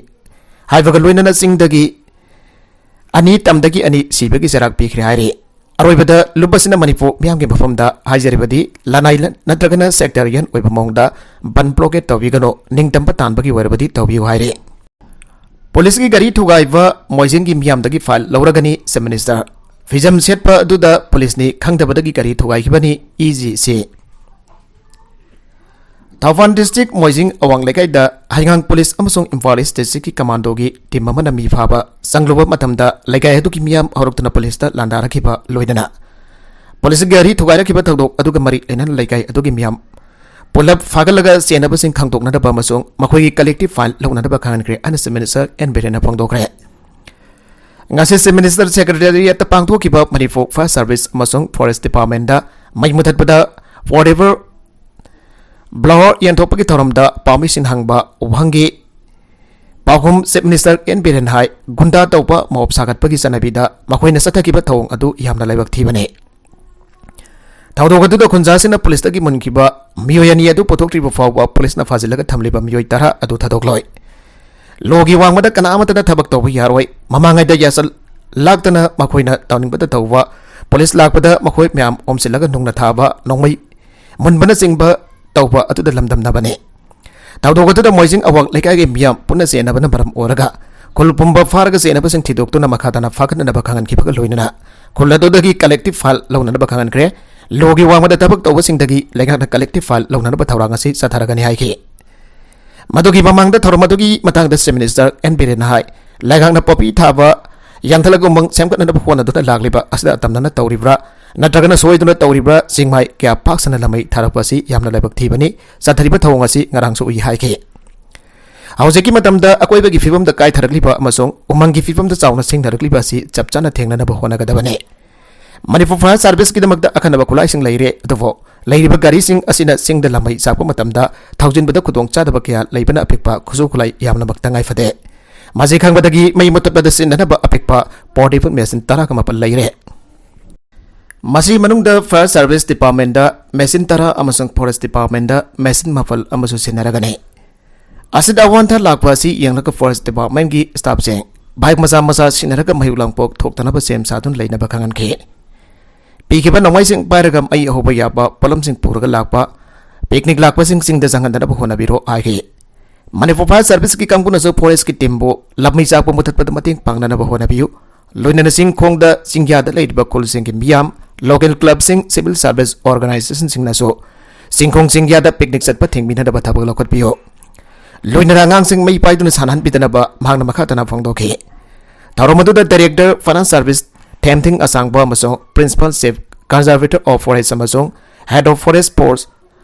ꯍꯥꯏꯕꯒ ꯂꯣꯏꯅꯅ ꯆꯤꯡꯗꯒꯤ ꯑꯅꯤ, ꯇꯝꯗꯒꯤ ꯑꯅꯤ ꯁꯤꯕꯒꯤ ꯆꯩꯔꯥꯛ ꯄꯤꯈ꯭ꯔꯦ ꯍꯥꯏꯔꯤ꯫ ꯑꯔꯣꯏꯕꯗ ꯂꯨꯞ ꯑꯁꯤꯅ ꯃꯅꯤꯄꯨꯔ ꯃꯤꯌꯥꯝꯒꯤ ꯃꯐꯝꯗ ꯍꯥꯏꯖꯔꯤꯕꯗꯤ ꯂꯅꯥꯏ ꯅꯠꯇ꯭ꯔꯒꯅ ꯁꯦꯛꯇꯔꯤꯌꯟ ꯑꯣꯏꯕ ꯃꯑꯣꯡꯗ ꯕꯟ ꯕ꯭ꯂꯣꯀꯦꯠ ꯇꯧꯕꯤꯒꯅꯨ, ꯅꯤꯡꯇꯝꯕ ꯇꯥꯟꯕꯒꯤ ꯑꯣꯏꯔꯕꯗꯤ ꯇꯧꯕꯤꯌꯨ ꯍꯥꯏꯔꯤ꯫ ꯄꯨꯂꯤꯁꯀꯤ ꯒꯥꯔꯤ ꯊꯨꯒꯥꯏꯕ ꯃꯣꯏꯖꯤꯡꯒꯤ ꯃꯤꯌꯥꯝꯗꯒꯤ ꯐꯥꯏꯜ ꯂꯧꯔꯒꯅꯤ, ꯆꯤꯐ ꯃꯤꯅꯤꯁꯇꯔ꯫ ꯐꯤꯖꯝ ꯁꯦꯠꯄ ꯑꯗꯨꯗ ꯄꯨꯂꯤꯁꯅꯤ ꯈꯪꯗꯕꯗꯒꯤ ꯒꯥꯔꯤ ꯊꯨꯒꯥꯏꯈꯤꯕꯅꯤ, ꯏ ꯖꯤ ꯁꯤ꯫ ꯊꯧꯕꯥꯜ ꯗꯤꯁꯇ꯭ꯔꯤꯛ ꯃꯣꯏꯖꯤꯡ ꯑꯋꯥꯡ ꯂꯩꯀꯥꯏꯗ ꯍꯩꯉꯥꯡ ꯄꯨꯂꯤꯁ ꯑꯃꯁꯨꯡ ꯏꯝꯐꯥꯜ ꯏꯁ ꯗꯤꯁꯇ꯭ꯔꯤꯛꯀꯤ ꯀꯃꯥꯟꯗꯣꯒꯤ ꯇꯤꯝ ꯑꯃꯅ ꯃꯤ ꯐꯥꯕ ꯆꯪꯂꯨꯕ ꯃꯇꯝꯗ ꯂꯩꯀꯥꯏ ꯑꯗꯨꯒꯤ ꯃꯤꯌꯥꯝ ꯍꯧꯔꯛꯇꯨꯅ ꯄꯨꯂꯤꯁꯇ ꯂꯥꯟꯗꯥꯔꯛꯈꯤꯕ ꯂꯣꯏꯅꯅ ꯄꯨꯂꯤꯁꯀꯤ ꯒꯥꯔꯤ ꯊꯨꯒꯥꯏꯔꯛꯈꯤꯕ ꯊꯧꯗꯣꯛ ꯑꯗꯨꯒ ꯃꯔꯤ ꯂꯩꯅꯅ ꯂꯩꯀꯥꯏ ꯑꯗꯨꯒꯤ ꯃꯤꯌꯥꯝ ꯄꯨꯂꯞ ꯐꯥꯒꯠꯂꯒ ꯆꯦꯟꯅꯕꯁꯤꯡ ꯈꯪꯗꯣꯛꯅꯅꯕ ꯑꯃꯁꯨꯡ ꯃꯈꯣꯏꯒꯤ ꯀꯂꯦꯛꯇꯤꯚ ꯐꯥꯏꯜ ꯂꯧꯅꯅꯕ ꯈꯪꯍꯟꯈ꯭ꯔꯦ ꯍꯥꯏꯅ ꯆꯤꯐ ꯃꯤꯅꯤꯁꯇꯔ ꯑꯦꯟ ꯕꯤꯔꯦꯟꯅ ꯐꯣꯡꯗꯣꯛꯈ꯭ꯔꯦ꯫ ꯉꯁꯤ ꯆꯤꯐ ꯃꯤꯅꯤꯁꯇꯔ ꯁꯦꯀ꯭ꯔꯦꯇꯦꯔꯤꯌꯦꯠꯇ ꯄꯥꯡꯊꯣꯛꯈꯤꯕ ꯃꯅꯤꯄꯨꯔ ꯐꯥꯌꯔ ꯁꯥꯔꯚꯤꯁ ꯑꯃꯁꯨꯡ ꯐꯣꯔꯦꯁ ꯗꯤꯄꯥꯔꯠꯃꯦꯟꯗ ꯃꯩ ꯃꯨꯊꯠꯄꯗ ꯐꯣꯔ ꯑꯦꯚꯔ ꯕ꯭ꯂꯣꯋꯔ ꯌꯦꯟꯊꯣꯛꯄꯒꯤ ꯊꯧꯔꯝꯗ ꯄꯥꯝꯃꯤꯁꯤꯡ ꯍꯪꯕ ꯋꯥꯍꯪꯒꯤ ꯄꯥꯎꯈꯨꯝ, ꯆꯤꯐ ꯃꯤꯅꯤꯁꯇꯔ ꯑꯦꯟ ꯕꯤꯔꯦꯟ ꯍꯥꯏ, ꯒꯨꯟꯗꯥ ꯇꯧꯕ ꯃꯣꯞ ꯁꯥꯒꯠꯄꯒꯤ ꯆꯠꯅꯕꯤꯗ ꯃꯈꯣꯏꯅ ꯆꯠꯊꯈꯤꯕ ꯊꯧꯑꯣꯡ ꯑꯗꯨ ꯌꯥꯝꯅ ꯂꯥꯏꯕꯛ ꯊꯤꯕꯅꯤ꯫ ꯊꯧꯗꯣꯛ ꯑꯗꯨꯗ ꯈꯨꯟꯖꯥꯁꯤꯡꯅ ꯄꯨꯂꯤꯁꯇꯒꯤ ꯃꯨꯟꯈꯤꯕ ꯃꯤꯑꯣꯏ ꯑꯅꯤ ꯑꯗꯨ ꯄꯨꯊꯣꯛꯇ꯭ꯔꯤꯕ ꯐꯥꯎꯕ ꯄꯨꯂꯤꯁꯅ ꯐꯥꯖꯤꯜꯂꯒ ꯊꯝꯂꯤꯕ ꯃꯤꯑꯣꯏ ꯇꯔꯥ ꯑꯗꯨ ꯊꯥꯗꯣꯛꯂꯣꯏ꯫ ꯂꯣꯒꯤ ꯋꯥꯡꯃꯗ ꯀꯅꯥ ꯑꯃꯠꯇꯅ ꯊꯕꯛ ꯇꯧꯕ ꯌꯥꯔꯣꯏ꯫ ꯃꯃꯥꯡꯉꯩꯗ ꯌꯥꯁꯜ ꯂꯥꯛꯇꯅ ꯃꯈꯣꯏꯅ ꯇꯧꯅꯤꯡꯕꯗ ꯇꯧꯕ, ꯄꯨꯂꯤꯁ ꯂꯥꯛꯄꯗ ꯃꯈꯣꯏ ꯃꯌꯥꯝ ꯑꯣꯝꯁꯤꯜꯂꯒ ꯅꯨꯡꯅ ꯊꯥꯕ, ꯅꯣꯡꯃꯩ ꯃꯨꯟꯕꯅꯆꯤꯡꯕ ꯇꯧꯕ ꯑꯗꯨꯗ ꯂꯝꯗꯝꯅꯕꯅꯤ꯫ ꯊꯧꯗꯣꯛ ꯑꯗꯨꯗ ꯃꯣꯏꯖꯤꯡ ꯑꯋꯥꯡ ꯂꯩꯀꯥꯏꯒꯤ ꯃꯤꯌꯥꯝ ꯄꯨꯟꯅ ꯆꯦꯟꯅꯕꯅ ꯃꯔꯝ ꯑꯣꯏꯔꯒ ꯈꯨꯜ ꯄꯨꯝꯕ ꯐꯥꯔꯒ ꯆꯦꯟꯅꯕꯁꯤꯡ ꯊꯤꯗꯣꯛꯇꯨꯅ ꯃꯈꯥ ꯇꯥꯅ ꯐꯥꯒꯠꯅꯅꯕ ꯈꯪꯍꯟꯈꯤꯕꯒ ꯂꯣꯏꯅꯅ ꯈꯨꯜ ꯑꯗꯨꯗꯒꯤ collective file ꯂꯧꯅꯅꯕ ꯈꯪꯍꯟꯈ꯭ꯔꯦ꯫ ꯂꯣꯒꯤ ꯋꯥꯡꯃꯗ ꯊꯕꯛ ꯇꯧꯕꯁꯤꯡꯗꯒꯤ ꯂꯩꯉꯥꯛꯅ collective file ꯂꯧꯅꯅꯕ ꯊꯧꯔꯥꯡ ꯑꯁꯤ ꯆꯠꯊꯔꯒꯅꯤ ꯍꯥꯏꯈꯤ꯫ ꯃꯗꯨꯒꯤ ꯃꯃꯥꯡꯗ ꯊꯧꯔꯝ ꯑꯗꯨꯒꯤ ꯃꯇꯥꯡꯗ Chief Minister ꯑꯦꯟ ꯕꯤꯔꯦꯟꯅ ꯍꯥꯏ, ꯂꯩꯉꯥꯛꯅ ꯄꯣꯄꯤ ꯊꯥꯕ ꯌꯥꯟꯊꯠꯂꯒ ꯎꯃꯪ ꯁꯦꯝꯒꯠꯅꯅꯕ ꯍꯣꯠꯅꯗꯨꯅ ꯂꯥꯛꯂꯤꯕ ꯑꯁꯤꯗ ꯑꯇꯝꯅꯅ ꯇꯧꯔꯤꯕ꯭ꯔꯥ ꯅꯠꯇ꯭ꯔꯒꯅ ꯁꯣꯏꯗꯨꯅ ꯇꯧꯔꯤꯕ꯭ꯔꯥ, ꯆꯤꯡꯃꯥꯏ ꯀꯌꯥ ꯄꯥꯛ ꯁꯟꯅ ꯂꯝꯃꯩ ꯊꯥꯔꯛꯄ ꯑꯁꯤ ꯌꯥꯝꯅ ꯂꯥꯏꯕꯛ ꯊꯤꯕꯅꯤ꯫ ꯆꯠꯊꯔꯤꯕ ꯊꯧꯑꯣꯡ ꯑꯁꯤ ꯉꯔꯥꯡꯁꯨ ꯎꯏ ꯍꯥꯏꯈꯤ꯫ ꯍꯧꯖꯤꯛꯀꯤ ꯃꯇꯝꯗ ꯑꯀꯣꯏꯕꯒꯤ ꯐꯤꯕꯝꯗ ꯀꯥꯏꯊꯔꯛꯂꯤꯕ ꯑꯃꯁꯨꯡ ꯎꯃꯪꯒꯤ ꯐꯤꯕꯝꯗ ꯆꯥꯎꯅ ꯁꯤꯡꯅꯔꯛꯂꯤꯕ ꯑꯁꯤ ꯆꯞ ꯆꯥꯅ ꯊꯦꯡꯅꯅꯕ ꯍꯣꯠꯅꯒꯗꯕꯅꯤ꯫ ꯃꯅꯤꯄꯨꯔ Fire Serviceꯀꯤꯗꯃꯛꯇ ꯑꯈꯟꯅꯕ ꯈꯨꯠꯂꯥꯏꯁꯤꯡ ꯂꯩꯔꯦ, ꯑꯗꯨꯕꯨ ꯂꯩꯔꯤꯕ ꯒꯥꯔꯤꯁꯤꯡ ꯑꯁꯤꯅ ꯆꯤꯡꯗ ꯂꯥꯃꯩ ꯆꯥꯛꯄ ꯃꯇꯝꯗ ꯊꯧꯖꯤꯟꯕꯗ ꯈꯨꯗꯣꯡꯆꯥꯗꯕ ꯀꯌꯥ ꯂꯩꯕꯅ ꯑꯄꯤꯛꯄ ꯈꯨꯠꯁꯨ ꯈꯨꯠꯂꯥꯏ ꯌꯥꯝꯅꯃꯛ ꯇꯉꯥꯏ ꯐꯗꯦ꯫ ꯃꯁꯤ ꯈꯪꯕꯗꯒꯤ ꯃꯩ ꯃꯨꯊꯠꯄꯗ ꯁꯤꯖꯤꯟꯅꯅꯕ ꯑꯄꯤꯛꯄ portable machine ꯇꯔꯥꯒ ꯃꯥꯄꯟ ꯂꯩꯔꯦ꯫ ꯃꯁꯤ ꯃꯅꯨꯡꯗ Fire Service Departmentꯗ machine ꯇꯔꯥ ꯑꯃꯁꯨꯡ Forest Departmentꯗ machine ꯃꯥꯄꯜ ꯑꯃꯁꯨ ꯁꯤꯖꯤꯟꯅꯔꯒꯅꯤ꯫ ꯑꯁꯤꯗ ꯑꯋꯥꯟꯊ ꯂꯥꯛꯄ ꯑꯁꯤ ꯌꯦꯡꯂꯒ Forest Departmentꯀꯤ staffꯁꯤꯡ bike ꯃꯆꯥ ꯃꯆꯥ ꯁꯤꯖꯤꯟꯅꯔꯒ ꯃꯍꯤꯛ ꯂꯥꯡꯄꯣꯛ ꯊꯣꯛꯇꯅꯕ ꯁꯦꯝ ꯁꯥꯗꯨꯅ ꯂꯩꯅꯕ ꯈꯪꯍꯟꯈꯤ꯫ ꯄꯤꯈꯤꯕ ꯅꯣꯡꯃꯩꯁꯤꯡ ꯄꯥꯏꯔꯒ ꯃꯩ ꯑꯍꯧꯕ ꯌꯥꯕ ꯄꯣꯠꯂꯝꯁꯤꯡ ꯄꯨꯔꯒ ꯂꯥꯛꯄ picnic ꯂꯥꯛꯄꯁꯤꯡ ꯆꯤꯡꯗ ꯆꯪꯍꯟꯗꯅꯕ ꯍꯣꯠꯅꯕꯤꯔꯣ ꯍꯥꯏꯈꯤ꯫ ꯃꯅꯤꯄꯨꯔ Fire Serviceꯀꯤ ꯀꯥꯡꯕꯨꯅꯁꯨ Forestꯀꯤ teamꯕꯨ ꯂꯝꯃꯩ ꯆꯥꯛꯄ ꯃꯨꯊꯠꯄꯗ ꯃꯇꯦꯡ ꯄꯥꯡꯅꯅꯕ ꯍꯣꯠꯅꯕꯤꯌꯨ꯫ ꯂꯣꯏꯅꯅ ꯆꯤꯡꯈꯣꯡꯗ ꯆꯤꯡꯌꯥꯗ ꯂꯩꯔꯤꯕ ꯈꯨꯜꯁꯤꯡꯒꯤ ꯃꯤꯌꯥꯝ, local clubꯁꯤꯡ, civil service organizationꯁꯤꯡꯅꯁꯨ ꯆꯤꯡꯈꯣꯡ ꯆꯤꯡꯌꯥꯗ picnic ꯆꯠꯄ ꯊꯤꯡꯕꯤꯅꯅꯕ ꯊꯕꯛ ꯂꯧꯈꯠꯄꯤꯌꯨ꯫ ꯂꯣꯏꯅꯅ ꯑꯉꯥꯡꯁꯤꯡ ꯃꯩ ꯄꯥꯏꯗꯨꯅ ꯁꯥꯟꯅꯍꯟꯕꯤꯗꯅꯕ ꯃꯍꯥꯛꯅ ꯃꯈꯥ ꯇꯥꯅ ꯐꯣꯡꯗꯣꯛꯈꯤ꯫ ꯊꯧꯔꯝ ꯑꯗꯨꯗ Director Fire Service ꯊꯦꯝꯊꯤꯡ ꯑꯁꯥꯡꯕ ꯑꯃꯁꯨꯡ Principal Chief Conservator of Forest ꯑꯃꯁꯨꯡ Head of Forest Force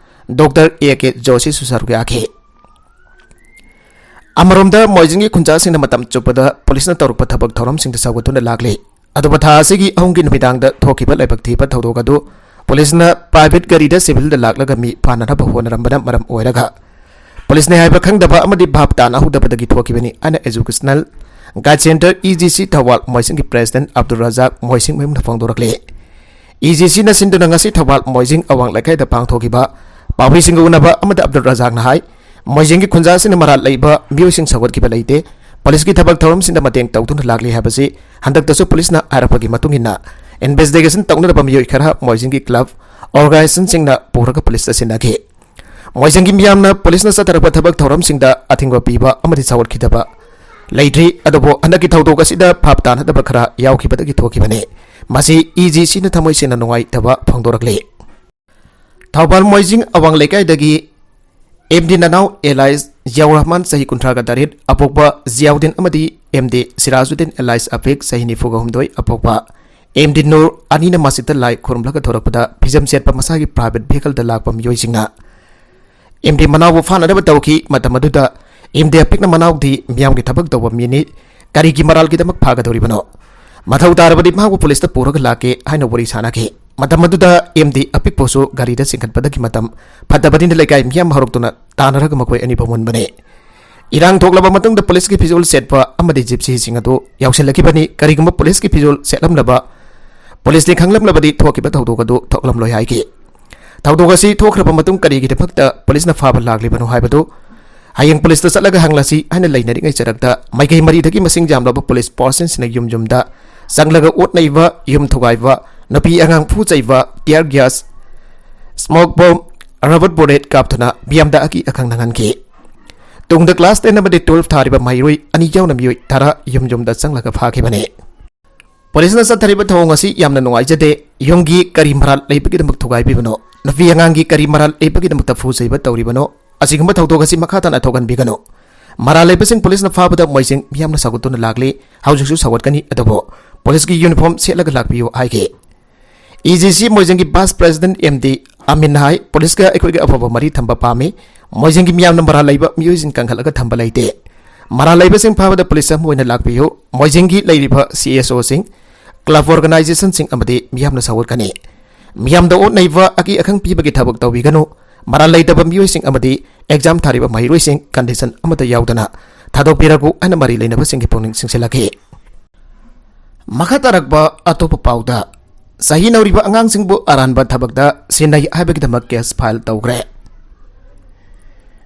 Doctor A K ꯖꯣꯁꯤꯁꯨ ꯁꯔꯨꯛ ꯌꯥꯈꯤ꯫ ꯑꯃꯔꯣꯝꯗ ꯃꯣꯏꯖꯤꯡꯒꯤ ꯈꯨꯟꯖꯥꯁꯤꯡꯅ ꯃꯇꯝ ꯆꯨꯞꯄꯗ ꯄꯨꯂꯤꯁꯅ ꯇꯧꯔꯛꯄ ꯊꯕꯛ ꯊꯧꯔꯝꯁꯤꯡꯗ ꯁꯧꯒꯠꯇꯨꯅ ꯂꯥꯛꯂꯤ꯫ ꯑꯗꯨꯕꯨ ꯊꯥ ꯑꯁꯤꯒꯤ ꯑꯍꯨꯝꯒꯤ ꯅꯨꯃꯤꯗꯥꯡꯗ ꯊꯣꯛꯈꯤꯕ ꯂꯥꯏꯕꯛ ꯊꯤꯕ ꯊꯧꯗꯣꯛ ꯑꯗꯨ ꯄꯨꯂꯤꯁꯅ private ꯒꯥꯔꯤꯗ civilꯗ ꯂꯥꯛꯂꯒ ꯃꯤ ꯐꯥꯅꯅꯕ ꯍꯣꯠꯅꯔꯝꯕꯅ ꯃꯔꯝ ꯑꯣꯏꯔꯒ ꯄꯨꯂꯤꯁꯅ ꯍꯥꯏꯕ ꯈꯪꯗꯕ ꯑꯃꯗꯤ ꯚꯥꯞ ꯇꯥꯅꯍꯧꯗꯕꯗꯒꯤ ꯊꯣꯛꯈꯤꯕꯅꯤ ꯍꯥꯏꯅ Educational Guide Centre, E G C, Thoubal ꯃꯣꯏꯖꯤꯡꯒꯤ President Abdul ꯔꯖꯥꯛ ꯃꯣꯏꯁꯤꯡ ꯃꯌꯨꯝꯅ ꯐꯣꯡꯗꯣꯔꯛꯂꯤ꯫ E G Cꯅ ꯁꯤꯟꯗꯨꯅ ꯉꯁꯤ ꯊꯧꯕꯥꯜ ꯃꯣꯏꯖꯤꯡ ꯑꯋꯥꯡ ꯂꯩꯀꯥꯏꯗ ꯄꯥꯡꯊꯣꯛꯈꯤꯕ ꯄꯥꯎꯃꯤꯁꯤꯡꯒ ꯎꯅꯕ ꯑꯃꯗ ꯑꯕꯗꯨꯜ ꯔꯖꯥꯛꯅ ꯍꯥꯏ, ꯃꯣꯏꯖꯤꯡꯒꯤ ꯈꯨꯟꯖꯥꯁꯤꯡꯅ ꯃꯔꯥꯜ ꯂꯩꯕ ꯃꯤꯑꯣꯏꯁꯤꯡ ꯁꯧꯒꯠꯈꯤꯕ ꯂꯩꯇꯦ꯫ ꯄꯨꯂꯤꯁꯀꯤ ꯊꯕꯛ ꯊꯧꯔꯝꯁꯤꯡꯗ ꯃꯇꯦꯡ ꯇꯧꯗꯨꯅ ꯂꯥꯛꯂꯤ ꯍꯥꯏꯕꯁꯤ ꯍꯟꯗꯛꯇꯁꯨ ꯄꯨꯂꯤꯁꯅ ꯍꯥꯏꯔꯛꯄꯒꯤ ꯃꯇꯨꯡ ꯏꯟꯅ investigation ꯇꯧꯅꯅꯕ ꯃꯤꯑꯣꯏ ꯈꯔ ꯃꯣꯏꯖꯤꯡꯒꯤ club ꯑꯣꯔꯒꯅꯥꯏꯖꯦꯁꯟꯁꯤꯡꯅ ꯄꯨꯔꯒ ꯄꯨꯂꯤꯁꯇ ꯁꯤꯟꯅꯈꯤ꯫ ꯃꯣꯏꯖꯤꯡꯒꯤ ꯃꯤꯌꯥꯝꯅ ꯄꯨꯂꯤꯁꯅ ꯆꯠꯊꯔꯛꯄ ꯊꯕꯛ ꯊꯧꯔꯝꯁꯤꯡꯗ ꯑꯊꯤꯡꯕ ꯄꯤꯕ ꯑꯃꯗꯤ ꯁꯥꯎꯒꯠꯈꯤꯗꯕ ꯂꯩꯇ꯭ꯔꯤ꯫ ꯑꯗꯨꯕꯨ ꯍꯟꯗꯛꯀꯤ ꯊꯧꯗꯣꯛ ꯑꯁꯤꯗ ꯚꯥꯞ ꯇꯥꯅꯗꯕ ꯈꯔ ꯌꯥꯎꯈꯤꯕꯗꯒꯤ ꯊꯣꯛꯈꯤꯕꯅꯤ꯫ ꯃꯁꯤ ꯏ ꯖꯤ ꯁꯤꯅ ꯊꯃꯣꯏ ꯁꯦꯡꯅ ꯅꯨꯡꯉꯥꯏꯇꯕ ꯐꯣꯡꯗꯣꯔꯛꯂꯤ꯫ ꯊꯧꯕꯥꯜ ꯃꯣꯏꯖꯤꯡ ꯑꯋꯥꯡ ꯂꯩꯀꯥꯏꯗꯒꯤ ꯑꯦꯝ ꯗꯤ ꯅꯅꯥꯎ ꯑꯦꯂꯥꯏꯁ ꯖꯤꯌꯥꯎꯔ ꯔꯍꯃꯥꯟ, ꯆꯍꯤ ꯀꯨꯟꯊ꯭ꯔꯥꯒ ꯇꯔꯦꯠ, ꯑꯄꯣꯛꯄ ꯖꯤꯌꯥꯎꯗꯤꯟ ꯑꯃꯗꯤ ꯑꯦꯝ ꯗꯤ ꯁꯤꯔꯥꯖꯨꯗꯤꯟ ꯑꯦꯂꯥꯏꯁ ꯑꯐꯤꯛ, ꯆꯍꯤ ꯅꯤꯐꯨꯒ ꯍꯨꯝꯗꯣꯏ, ꯑꯄꯣꯛꯄ ꯑꯦꯝ ꯗꯤ ꯅꯨꯔ ꯑꯅꯤꯅ ꯃꯁꯖꯤꯗꯇ ꯂꯥꯏ ꯈꯨꯔꯨꯝꯂꯒ ꯊꯣꯔꯛꯄꯗ ꯐꯤꯖꯝ ꯁꯦꯠꯄ ꯃꯁꯥꯒꯤ ꯄ꯭ꯔꯥꯏꯚꯦꯠ ꯚꯦꯍꯤꯀꯜꯗ ꯂꯥꯛꯄ ꯃꯤꯑꯣꯏꯁꯤꯡꯅ ꯑꯦꯝ ꯗꯤ ꯃꯅꯥꯎꯕꯨ ꯐꯥꯅꯅꯕ ꯇꯧꯈꯤ꯫ ꯃꯇꯝ ꯑꯗꯨꯗ ꯑꯦꯝ ꯗꯤ ꯑꯐꯤꯛꯅ ꯃꯅꯥꯎꯗꯤ ꯃꯤꯌꯥꯝꯒꯤ ꯊꯕꯛ ꯇꯧꯕ ꯃꯤꯅꯤ, ꯀꯔꯤꯒꯤ ꯃꯔꯥꯜꯒꯤꯗꯃꯛ ꯐꯥꯒꯗꯧꯔꯤꯕꯅꯣ? ꯃꯊꯧ ꯇꯥꯔꯕꯗꯤ ꯃꯍꯥꯛꯄꯨ ꯄꯨꯂꯤꯁꯇ ꯄꯨꯔꯒ ꯂꯥꯛꯀꯦ ꯍꯥꯏꯅ ꯋꯥꯔꯤ ꯁꯥꯅꯈꯤ꯫ ꯃꯇꯝ ꯑꯗꯨꯗ ꯑꯦꯝ ꯗꯤ ꯑꯄꯤꯛꯄꯁꯨ ꯒꯥꯔꯤꯗ ꯆꯤꯡꯈꯠꯄꯗꯒꯤ ꯃꯇꯝ ꯐꯠꯇꯕꯅꯤꯅ ꯂꯩꯀꯥꯏ ꯃꯤꯌꯥꯝ ꯍꯧꯔꯛꯇꯨꯅ ꯇꯥꯟꯅꯔꯒ ꯃꯈꯣꯏ ꯑꯅꯤ ꯐꯝꯍꯟꯕꯅꯤ꯫ ꯏꯔꯥꯡ ꯊꯣꯛꯂꯕ ꯃꯇꯨꯡꯗ ꯄꯨꯂꯤꯁꯀꯤ ꯐꯤꯖꯣꯜ ꯁꯦꯠꯄ ꯑꯃꯗꯤ ꯖꯤꯞꯁꯤꯁꯤꯡ ꯑꯗꯨ ꯌꯥꯎꯁꯤꯜꯂꯛꯈꯤꯕꯅꯤ꯫ ꯀꯔꯤꯒꯨꯝꯕ ꯄꯨꯂꯤꯁꯀꯤ ꯐꯤꯖꯣꯜ ꯁꯦꯠꯂꯝꯂꯕ ꯄꯨꯂꯤꯁꯅꯤ ꯈꯪꯂꯝꯂꯕꯗꯤ ꯊꯣꯛꯈꯤꯕ ꯊꯧꯗꯣꯛ ꯑꯗꯨ ꯊꯣꯛꯂꯝꯂꯣꯏ ꯍꯥꯏꯈꯤ꯫ ꯊꯧꯗꯣꯛ ꯑꯁꯤ ꯊꯣꯛꯈ꯭ꯔꯕ ꯃꯇꯨꯡ ꯀꯔꯤꯒꯤꯗꯃꯛꯇ ꯄꯨꯂꯤꯁꯅ ꯐꯥꯕ ꯂꯥꯛꯂꯤꯕꯅꯣ ꯍꯥꯏꯕꯗꯨ ꯍꯌꯦꯡ ꯄꯨꯂꯤꯁꯇ ꯆꯠꯂꯒ ꯍꯪꯂꯁꯤ ꯍꯥꯏꯅ ꯂꯩꯅꯔꯤꯉꯩ ꯆꯔꯛꯇ ꯃꯥꯏꯀꯩ ꯃꯔꯤꯗꯒꯤ ꯃꯁꯤꯡ ꯌꯥꯝꯂꯕ ꯄꯨꯂꯤꯁ ꯐꯣꯔꯁꯁꯤꯡꯁꯤꯅ ꯌꯨꯝ ꯌꯨꯝꯗ ꯆꯪꯂꯒ ꯑꯣꯠ ꯅꯩꯕ, ꯌꯨꯝ ꯊꯨꯒꯥꯏꯕ, ꯅꯨꯄꯤ ꯑꯉꯥꯡ ꯐꯨ ꯆꯩꯕ, tear gas, smoke bomb, rubber bullet ꯀꯥꯞꯇꯨꯅ ꯃꯤꯌꯥꯝꯗ ꯑꯀꯤ ꯑꯈꯪ ꯅꯪꯍꯟꯈꯤ꯫ ꯇꯨꯡꯗ class ten ꯑꯃꯗꯤ twelve ꯊꯥꯔꯤꯕ ꯃꯍꯩꯔꯣꯏ ꯑꯅꯤ ꯌꯥꯎꯅ ꯃꯤꯑꯣꯏ ꯇꯔꯥ ꯌꯨꯝ ꯌꯨꯝꯗ ꯆꯪꯂꯒ ꯐꯥꯈꯤꯕꯅꯤ꯫ ꯄꯨꯂꯤꯁꯅ ꯆꯠꯊꯔꯤꯕ ꯊꯧꯑꯣꯡ ꯑꯁꯤ ꯌꯥꯝꯅ ꯅꯨꯡꯉꯥꯏꯖꯗꯦ꯫ ꯌꯨꯝꯒꯤ ꯀꯔꯤ ꯃꯔꯥꯜ ꯂꯩꯕꯒꯤꯗꯃꯛ ꯊꯨꯒꯥꯏꯕꯤꯕꯅꯣ? ꯅꯨꯄꯤ ꯑꯉꯥꯡꯒꯤ ꯀꯔꯤ ꯃꯔꯥꯜ ꯂꯩꯕꯒꯤꯗꯃꯛꯇ ꯐꯨ ꯆꯩꯕ ꯇꯧꯔꯤꯕꯅꯣ? ꯑꯁꯤꯒꯨꯝꯕ ꯊꯧꯗꯣꯛ ꯑꯁꯤ ꯃꯈꯥ ꯇꯥꯅ ꯊꯣꯛꯍꯟꯕꯤꯒꯅꯨ꯫ ꯃꯔꯥꯜ ꯂꯩꯕꯁꯤꯡ ꯄꯨꯂꯤꯁꯅ ꯐꯥꯕꯗ ꯃꯣꯏꯁꯤꯡ ꯃꯤꯌꯥꯝꯅ ꯁꯧꯒꯠꯇꯨꯅ ꯂꯥꯛꯂꯤ꯫ ꯍꯧꯖꯤꯛꯁꯨ ꯁꯧꯒꯠꯀꯅꯤ, ꯑꯗꯨꯕꯨ ꯄꯨꯂꯤꯁꯀꯤ uniform ꯁꯦꯠꯂꯒ ꯂꯥꯛꯄꯤꯌꯨ ꯍꯥꯏꯈꯤ꯫ ꯏ ꯖꯤ ꯁꯤ ꯃꯣꯏꯖꯤꯡꯒꯤ vice president M D Amin ꯍꯥꯏ, ꯄꯨꯂꯤꯁꯀ ꯑꯩꯈꯣꯏꯒ ꯑꯐꯕ ꯃꯔꯤ ꯊꯝꯕ ꯄꯥꯝꯃꯤ꯫ ꯃꯣꯏꯖꯤꯡꯒꯤ ꯃꯤꯌꯥꯝꯅ ꯃꯔꯥꯜ ꯂꯩꯕ ꯃꯤꯑꯣꯏꯁꯤꯡ ꯀꯟꯈꯠꯂꯒ ꯊꯝꯕ ꯂꯩꯇꯦ꯫ ꯃꯔꯥꯜ ꯂꯩꯕꯁꯤꯡ ꯐꯥꯕꯗ ꯄꯨꯂꯤꯁ ꯑꯃ ꯑꯣꯏꯅ ꯂꯥꯛꯄꯤꯌꯨ꯫ ꯃꯣꯏꯖꯤꯡꯒꯤ ꯂꯩꯔꯤꯕ ꯁꯤ ꯑꯦꯁ ꯑꯣꯁꯤꯡ, club organizationꯁꯤꯡ ꯑꯃꯗꯤ ꯃꯤꯌꯥꯝꯅ ꯁꯧꯒꯠꯀꯅꯤ꯫ ꯃꯤꯌꯥꯝꯗ ꯑꯣꯠ ꯅꯩꯕ, ꯑꯀꯤ ꯑꯈꯪ ꯄꯤꯕꯒꯤ ꯊꯕꯛ ꯇꯧꯕꯤꯒꯅꯨ꯫ ꯃꯔꯥꯜ ꯂꯩꯇꯕ ꯃꯤꯑꯣꯏꯁꯤꯡ ꯑꯃꯗꯤ exam ꯊꯥꯔꯤꯕ ꯃꯍꯩꯔꯣꯏꯁꯤꯡ condition ꯑꯃꯠꯇ ꯌꯥꯎꯗꯅ ꯊꯥꯗꯣꯛꯄꯤꯔꯛꯎ ꯍꯥꯏꯅ ꯃꯔꯤ ꯂꯩꯅꯕꯁꯤꯡꯒꯤ ꯄꯨꯛꯅꯤꯡ ꯆꯤꯡꯁꯤꯜꯂꯛꯈꯤ꯫ ꯃꯈꯥ ꯇꯥꯔꯛꯄ ꯑꯇꯣꯞꯄ ꯄꯥꯎꯗ, ꯆꯍꯤ ꯅꯧꯔꯤꯕ ꯑꯉꯥꯡꯁꯤꯡꯕꯨ ꯑꯔꯥꯟꯕ ꯊꯕꯛꯇ ꯁꯤꯟꯅꯩ ꯍꯥꯏꯕꯒꯤꯗꯃꯛ case file ꯇꯧꯈ꯭ꯔꯦ꯫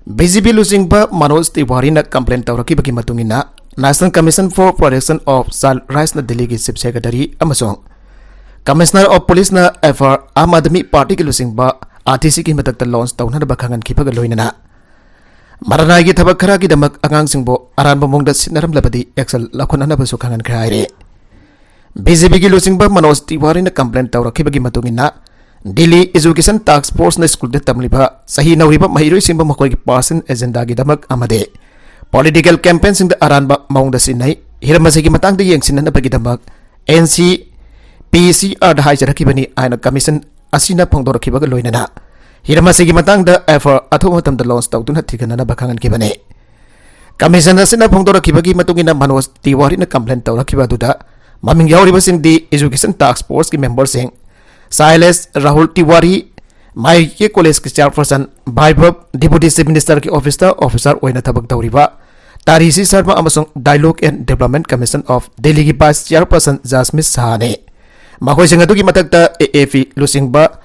ꯕꯤ ꯖꯦ ꯄꯤ ꯂꯨꯆꯤꯡꯕ ꯃꯅꯣꯖ ꯇꯤꯋꯥꯔꯤꯅ complain ꯇꯧꯔꯛꯈꯤꯕꯒꯤ ꯃꯇꯨꯡ ꯏꯟꯅ, National Commission for Protection of Child Rightsꯅ ꯗꯤꯜꯂꯤꯒꯤ chief secretary ꯑꯃꯁꯨꯡ Commissioner of Police ꯅ F I R Aam Aadmi Party ꯒꯤ ꯂꯨꯆꯤꯡꯕ R T C ꯒꯤ ꯃꯊꯛꯇ launch ꯇꯧꯅꯅꯕ ꯈꯪꯍꯟꯈꯤꯕꯒ ꯂꯣꯏꯅꯅ ꯃꯔꯅꯥꯏꯒꯤ ꯊꯕꯛ ꯈꯔꯒꯤꯗꯃꯛ ꯑꯉꯥꯡꯁꯤꯡꯕꯨ ꯑꯔꯥꯟꯕ ꯃꯑꯣꯡꯗ ꯁꯤꯖꯤꯟꯅꯔꯝꯂꯕꯗꯤ action ꯂꯧꯈꯠꯅꯅꯕꯁꯨ ꯈꯪꯍꯟꯈ꯭ꯔꯦ ꯍꯥꯏꯔꯤ꯫ B J P ꯒꯤ ꯂꯨꯆꯤꯡꯕ ꯃꯅꯣꯖ ꯇꯤꯋꯥꯔꯤꯅ complain ꯇꯧꯔꯛꯈꯤꯕꯒꯤ ꯃꯇꯨꯡ ꯏꯟꯅ, ꯗꯤꯜꯂꯤ Education Task Force ꯅ ꯁ꯭ꯀꯨꯜꯗ ꯇꯝꯂꯤꯕ ꯆꯍꯤ ꯅꯧꯔꯤꯕ ꯃꯍꯩꯔꯣꯏꯁꯤꯡꯕꯨ ꯃꯈꯣꯏꯒꯤ personal agenda ꯒꯤꯗꯃꯛ ꯑꯃꯗꯤ political campaign ꯁꯤꯡꯗ ꯑꯔꯥꯟꯕ ꯃꯑꯣꯡꯗ ꯁꯤꯖꯤꯟꯅꯩ꯫ ꯍꯤꯔꯝ ꯑꯁꯤꯒꯤ ꯃꯇꯥꯡꯗ ꯌꯦꯡꯁꯤꯟꯅꯅꯕꯒꯤꯗꯃꯛ N C P C R ꯗ ꯍꯥꯏꯖꯔꯛꯈꯤꯕꯅꯤ ꯍꯥꯏꯅ commission ꯑꯁꯤꯅ ꯐꯣꯡꯗꯣꯔꯛꯈꯤꯕꯒ ꯂꯣꯏꯅꯅ ꯍꯤꯔꯝ ꯑꯁꯤꯒꯤ ꯃꯇꯥꯡꯗ F I R ꯑꯊꯨꯕ ꯃꯇꯝꯗ launch ꯇꯧꯗꯨꯅ ꯊꯤꯒꯠꯅꯅꯕ ꯈꯪꯍꯟꯈꯤꯕꯅꯤ꯫ Commission ꯑꯁꯤꯅ ꯐꯣꯡꯗꯣꯔꯛꯈꯤꯕꯒꯤ ꯃꯇꯨꯡ ꯏꯟꯅ ꯃꯅꯣꯖ ꯇꯤꯋꯥꯔꯤꯅ complain ꯇꯧꯔꯛꯈꯤꯕ ꯑꯗꯨꯗ ꯃꯃꯤꯡ ꯌꯥꯎꯔꯤꯕꯁꯤꯡꯗꯤ Education Task Force ꯀꯤ member ꯁꯤꯡ ꯁꯥꯏꯂꯦꯁ ꯔꯥꯍꯨꯜ ꯇꯤꯋꯥꯔꯤ, ꯃꯥꯏꯀꯦ ꯀꯣꯂꯦꯖꯀꯤ chairperson ꯚꯥꯏꯚꯕ, Deputy Chief Minister ꯒꯤ office ꯇ officer ꯑꯣꯏꯅ ꯊꯕꯛ ꯇꯧꯔꯤꯕ ꯇꯥꯔꯤꯁꯤ ꯁꯔꯃ ꯑꯃꯁꯨꯡ Dialogue and Development Commission of Delhi ꯒꯤ vice chairperson ꯖꯥꯁꯃꯤꯁ ꯁꯍꯥꯅꯤ꯫ ꯃꯈꯣꯏꯁꯤꯡ ꯑꯗꯨꯒꯤ ꯃꯊꯛꯇ A A P ꯂꯨꯆꯤꯡꯕ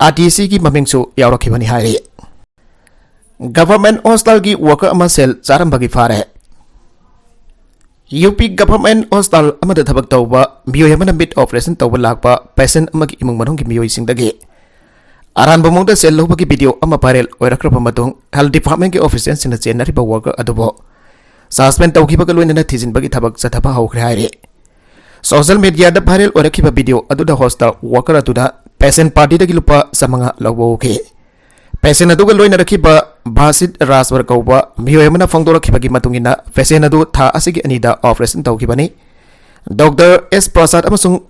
R T C ꯒꯤ ꯃꯃꯤꯡꯁꯨ ꯌꯥꯎꯔꯛꯈꯤꯕꯅꯤ ꯍꯥꯏꯔꯤ꯫ Government hostel ꯒꯤ worker ꯑꯃ ꯁꯦꯜ ꯆꯥꯔꯝꯕꯒꯤ ꯐꯥꯔꯦ꯫ ꯌꯨ ꯄꯤ government hostel ꯑꯃꯗ ꯊꯕꯛ ꯇꯧꯕ ꯃꯤꯑꯣꯏ ꯑꯃꯅ ꯃꯤꯠ operation ꯇꯧꯕ ꯂꯥꯛꯄ patient ꯑꯃꯒꯤ ꯏꯃꯨꯡ ꯃꯅꯨꯡꯒꯤ ꯃꯤꯑꯣꯏꯁꯤꯡꯗꯒꯤ ꯑꯔꯥꯟꯕ ꯃꯑꯣꯡꯗ ꯁꯦꯜ ꯂꯧꯕꯒꯤ video ꯑꯃ viral ꯑꯣꯏꯔꯛꯈ꯭ꯔꯕ ꯃꯇꯨꯡ, health department ꯀꯤ official ꯁꯤꯡꯅ ꯆꯦꯟꯅꯔꯤꯕ worker ꯑꯗꯨꯕꯨ suspend ꯇꯧꯈꯤꯕꯒ ꯂꯣꯏꯅꯅ ꯊꯤꯖꯤꯟꯕꯒꯤ ꯊꯕꯛ ꯆꯠꯊꯕ ꯍꯧꯈ꯭ꯔꯦ ꯍꯥꯏꯔꯤ꯫ Social media ꯗ viral ꯑꯣꯏꯔꯛꯈꯤꯕ video ꯑꯗꯨꯗ hostel worker ꯑꯗꯨꯅ patient party ꯗꯒꯤ ꯂꯨꯄꯥ ꯆꯥꯃꯉꯥ ꯂꯧꯕ ꯎꯈꯤ꯫ Patient ꯑꯗꯨꯒ ꯂꯣꯏꯅꯔꯛꯈꯤꯕ ꯚꯥꯁꯤꯠ ꯔꯥꯖꯋꯔ ꯀꯧꯕ ꯃꯤꯑꯣꯏ ꯑꯃꯅ ꯐꯣꯡꯗꯣꯔꯛꯈꯤꯕꯒꯤ ꯃꯇꯨꯡ ꯏꯟꯅ, patient ꯑꯗꯨ ꯊꯥ ꯑꯁꯤꯒꯤ ꯑꯅꯤꯗ operation ꯇꯧꯈꯤꯕꯅꯤ꯫ Doctor S ꯄ꯭ꯔꯁꯥꯗ ꯑꯃꯁꯨꯡ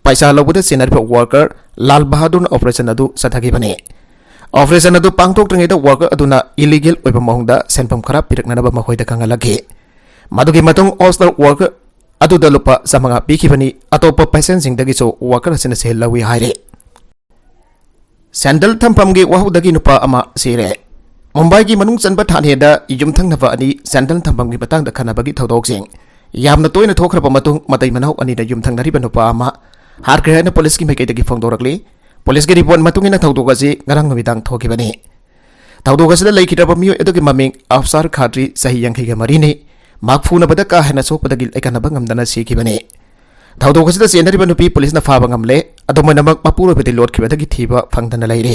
ꯄꯩꯁꯥ ꯂꯧꯕꯗ ꯆꯦꯟꯅꯔꯤꯕ worker ꯂꯥꯜ ꯕꯍꯥꯗꯨꯔꯅ operation ꯑꯗꯨ ꯆꯠꯊꯈꯤꯕꯅꯤ꯫ Operation ꯑꯗꯨ ꯄꯥꯡꯊꯣꯛꯇ꯭ꯔꯤꯉꯩꯗ worker ꯑꯗꯨꯅ illegal ꯑꯣꯏꯕ ꯃꯑꯣꯡꯗ ꯁꯦꯟꯐꯝ ꯈꯔ ꯄꯤꯔꯛꯅꯅꯕ ꯃꯈꯣꯏꯗ ꯈꯪꯍꯜꯂꯛꯈꯤ꯫ ꯃꯗꯨꯒꯤ ꯃꯇꯨꯡ hostel worker ꯑꯗꯨꯗ ꯂꯨꯄꯥ ꯆꯥꯃꯉꯥ ꯄꯤꯈꯤꯕꯅꯤ꯫ ꯑꯇꯣꯞꯄ patient ꯁꯤꯡꯗꯒꯤꯁꯨ worker ꯑꯁꯤꯅ ꯁꯦꯜ ꯂꯧꯏ ꯍꯥꯏꯔꯤ꯫ Sandal ꯊꯝꯐꯝꯒꯤ ꯋꯥꯍꯧꯗꯒꯤ ꯅꯨꯄꯥ ꯑꯃ ꯁꯤꯔꯦ꯫ ꯃꯨꯝꯕꯥꯏꯒꯤ ꯃꯅꯨꯡ ꯆꯟꯕ ꯊꯥꯅꯦꯗ ꯌꯨꯝꯊꯪꯅꯕ ꯑꯅꯤ sandal ꯊꯝꯐꯝꯒꯤ ꯃꯇꯥꯡꯗ ꯈꯟꯅꯕꯒꯤ ꯊꯧꯗꯣꯛꯁꯤꯡ ꯌꯥꯝꯅ ꯇꯣꯏꯅ ꯊꯣꯛꯈ꯭ꯔꯕ ꯃꯇꯨꯡ, ꯃꯇꯩ ꯃꯅꯥꯎ ꯑꯅꯤꯅ ꯌꯨꯝꯊꯪꯅꯔꯤꯕ ꯅꯨꯄꯥ ꯑꯃ ꯍꯥꯠꯈ꯭ꯔꯦ ꯍꯥꯏꯅ ꯄꯨꯂꯤꯁꯀꯤ ꯃꯥꯏꯀꯩꯗꯒꯤ ꯐꯣꯡꯗꯣꯔꯛꯂꯤ꯫ ꯄꯨꯂꯤꯁꯀꯤ report ꯃꯇꯨꯡ ꯏꯟꯅ, ꯊꯧꯗꯣꯛ ꯑꯁꯤ ꯉꯔꯥꯡ ꯅꯨꯃꯤꯗꯥꯡ ꯊꯣꯛꯈꯤꯕꯅꯤ꯫ ꯊꯧꯗꯣꯛ ꯑꯁꯤꯗ ꯂꯩꯈꯤꯗ꯭ꯔꯕ ꯃꯤꯑꯣꯏ ꯑꯗꯨꯒꯤ ꯃꯃꯤꯡ ꯑꯐꯁꯥꯔ ꯈꯥꯗ꯭ꯔꯤ, ꯆꯍꯤ ꯌꯥꯡꯈꯩꯒ ꯃꯔꯤꯅꯤ, ꯃꯍꯥꯛ ꯐꯨꯅꯕꯗ ꯀꯥ ꯍꯦꯟꯅ ꯁꯣꯛꯄꯗꯒꯤ ꯂꯩꯀꯟꯅꯕ ꯉꯝꯗꯅ ꯁꯤꯈꯤꯕꯅꯤ꯫ ꯊꯧꯗꯣꯛ ꯑꯁꯤꯗ ꯆꯦꯟꯅꯔꯤꯕ ꯅꯨꯄꯤ ꯄꯨꯂꯤꯁꯅ ꯐꯥꯕ ꯉꯝꯂꯦ꯫ ꯑꯗꯨꯝ ꯑꯣꯏꯅꯃꯛ, ꯃꯄꯨꯔꯣꯏꯕꯗꯤ ꯂꯣꯠꯈꯤꯕꯗꯒꯤ ꯊꯤꯕ ꯐꯪꯗꯅ ꯂꯩꯔꯦ꯫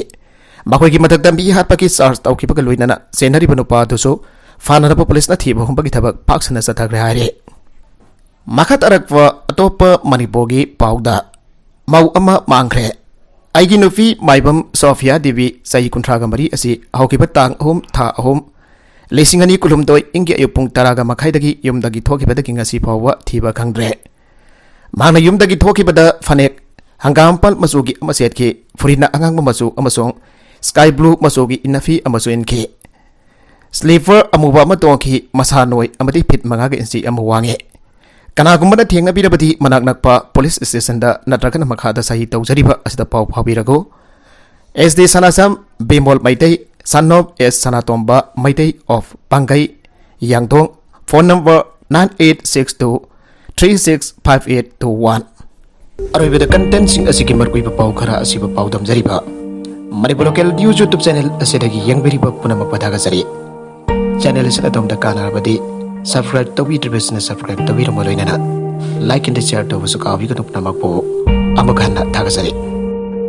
ꯃꯈꯣꯏꯒꯤ ꯃꯊꯛꯇ ꯃꯤ ꯍꯥꯠꯄꯒꯤ ꯆꯥꯔꯖ ꯇꯧꯈꯤꯕꯒ ꯂꯣꯏꯅꯅ ꯆꯦꯟꯅꯔꯤꯕ ꯅꯨꯄꯥ ꯑꯗꯨꯁꯨ ꯐꯥꯅꯅꯕ ꯄꯨꯂꯤꯁꯅ ꯊꯤꯕ ꯍꯨꯝꯕꯒꯤ ꯊꯕꯛ ꯄꯥꯛ ꯁꯟꯅ ꯆꯠꯊꯈ꯭ꯔꯦ ꯍꯥꯏꯔꯦ꯫ ꯃꯈꯥ ꯇꯥꯔꯛꯄ ꯑꯇꯣꯞꯄ ꯃꯅꯤꯄꯨꯔꯒꯤ ꯄꯥꯎꯗ, ꯃꯧ ꯑꯃ ꯃꯥꯡꯈ꯭ꯔꯦ꯫ ꯑꯩꯒꯤ ꯅꯨꯄꯤ ꯃꯥꯏꯕꯝ ꯁꯣꯐꯤꯌꯥ ꯗꯦꯕꯤ, ꯆꯍꯤ ꯀꯨꯟꯊ꯭ꯔꯥꯒ ꯃꯔꯤ ꯑꯁꯤ ꯍꯧꯈꯤꯕ ꯇꯥꯡ ꯑꯍꯨꯝ, ꯊꯥ ꯑꯍꯨꯝ, ꯂꯤꯁꯤꯡ ꯑꯅꯤ ꯀꯨꯟꯍꯨꯝꯗꯣꯏ ꯏꯪꯒꯤ ꯑꯌꯨꯛ ꯄꯨꯡ ꯇꯔꯥꯒ ꯃꯈꯥꯏꯗꯒꯤ ꯌꯨꯝꯗꯒꯤ ꯊꯣꯛꯈꯤꯕꯗꯒꯤ ꯉꯁꯤ ꯐꯥꯎꯕ ꯊꯤꯕ ꯈꯪꯗ꯭ꯔꯦ꯫ ꯃꯍꯥꯛꯅ ꯌꯨꯝꯗꯒꯤ ꯊꯣꯛꯈꯤꯕꯗ ꯐꯅꯦꯛ ꯍꯪꯒꯥꯝꯄꯥꯜ ꯃꯆꯨꯒꯤ ꯑꯃ ꯁꯦꯠꯈꯤ, ꯐꯨꯔꯤꯠꯅ ꯑꯉꯥꯡꯕ ꯃꯆꯨ ꯑꯃꯁꯨꯡ sky blue ꯃꯆꯨꯒꯤ ꯏꯟꯅꯐꯤ ꯑꯃꯁꯨ ꯏꯟꯈꯤ꯫ Slipper ꯑꯃꯨꯕ ꯑꯃ ꯇꯣꯡꯈꯤ, ꯃꯁꯥ ꯅꯣꯏ ꯑꯃꯗꯤ ꯐꯤꯠ ꯃꯉꯥꯒ ꯏꯟꯆꯤ ꯑꯃ ꯋꯥꯡꯉꯤ꯫ ꯀꯅꯥꯒꯨꯝꯕꯅ ꯊꯦꯡꯅꯕꯤꯔꯕꯗꯤ ꯃꯅꯥꯛ ꯅꯛꯄ ꯄꯨꯂꯤꯁ ꯁ꯭ꯇꯦꯁꯟꯗ ꯅꯠꯇ꯭ꯔꯒꯅ ꯃꯈꯥꯗ ꯁꯍꯤ ꯇꯧꯖꯔꯤꯕ ꯑꯁꯤꯗ ꯄꯥꯎ ꯐꯥꯎꯕꯤꯔꯒꯨ꯫ S D ꯁꯅꯥꯁꯝ Bimol Meitei, son of S Sanatomba Meitei of ꯄꯥꯡꯒꯩ, ꯌꯥꯡꯊꯣꯡ, phone number nine eight six two three six five eight two one꯫ ꯑꯔꯣꯏꯕꯗ contentꯁꯤꯡ ꯑꯁꯤꯒꯤ ꯃꯔꯨꯑꯣꯏꯕ ꯄꯥꯎ ꯈꯔ ꯑꯁꯤꯕꯨ ꯄꯥꯎꯗꯝꯖꯔꯤꯕ Manipur Local News YouTube channel ꯑꯁꯤꯗꯒꯤ ꯌꯦꯡꯕꯤꯔꯤꯕ ꯄꯨꯝꯅꯃꯛꯄꯨ ꯊꯥꯒꯠꯆꯔꯤ꯫ Channel ꯑꯁꯤꯅ ꯑꯗꯣꯝꯗ ꯀꯥꯟꯅꯔꯕꯗꯤ subscribe ꯇꯧꯕꯤꯗ꯭ꯔꯤꯕꯁꯤꯡꯅ subscribe ꯇꯧꯕꯤꯔꯝꯕ ꯂꯣꯏꯅꯅ like and share ꯇꯧꯕꯁꯨ ꯀꯥꯎꯕꯤꯒꯅꯨ꯫ ꯄꯨꯝꯅꯃꯛꯄꯨ ꯑꯃꯨꯛ ꯍꯟꯅ ꯊꯥꯒꯠꯆꯔꯤ꯫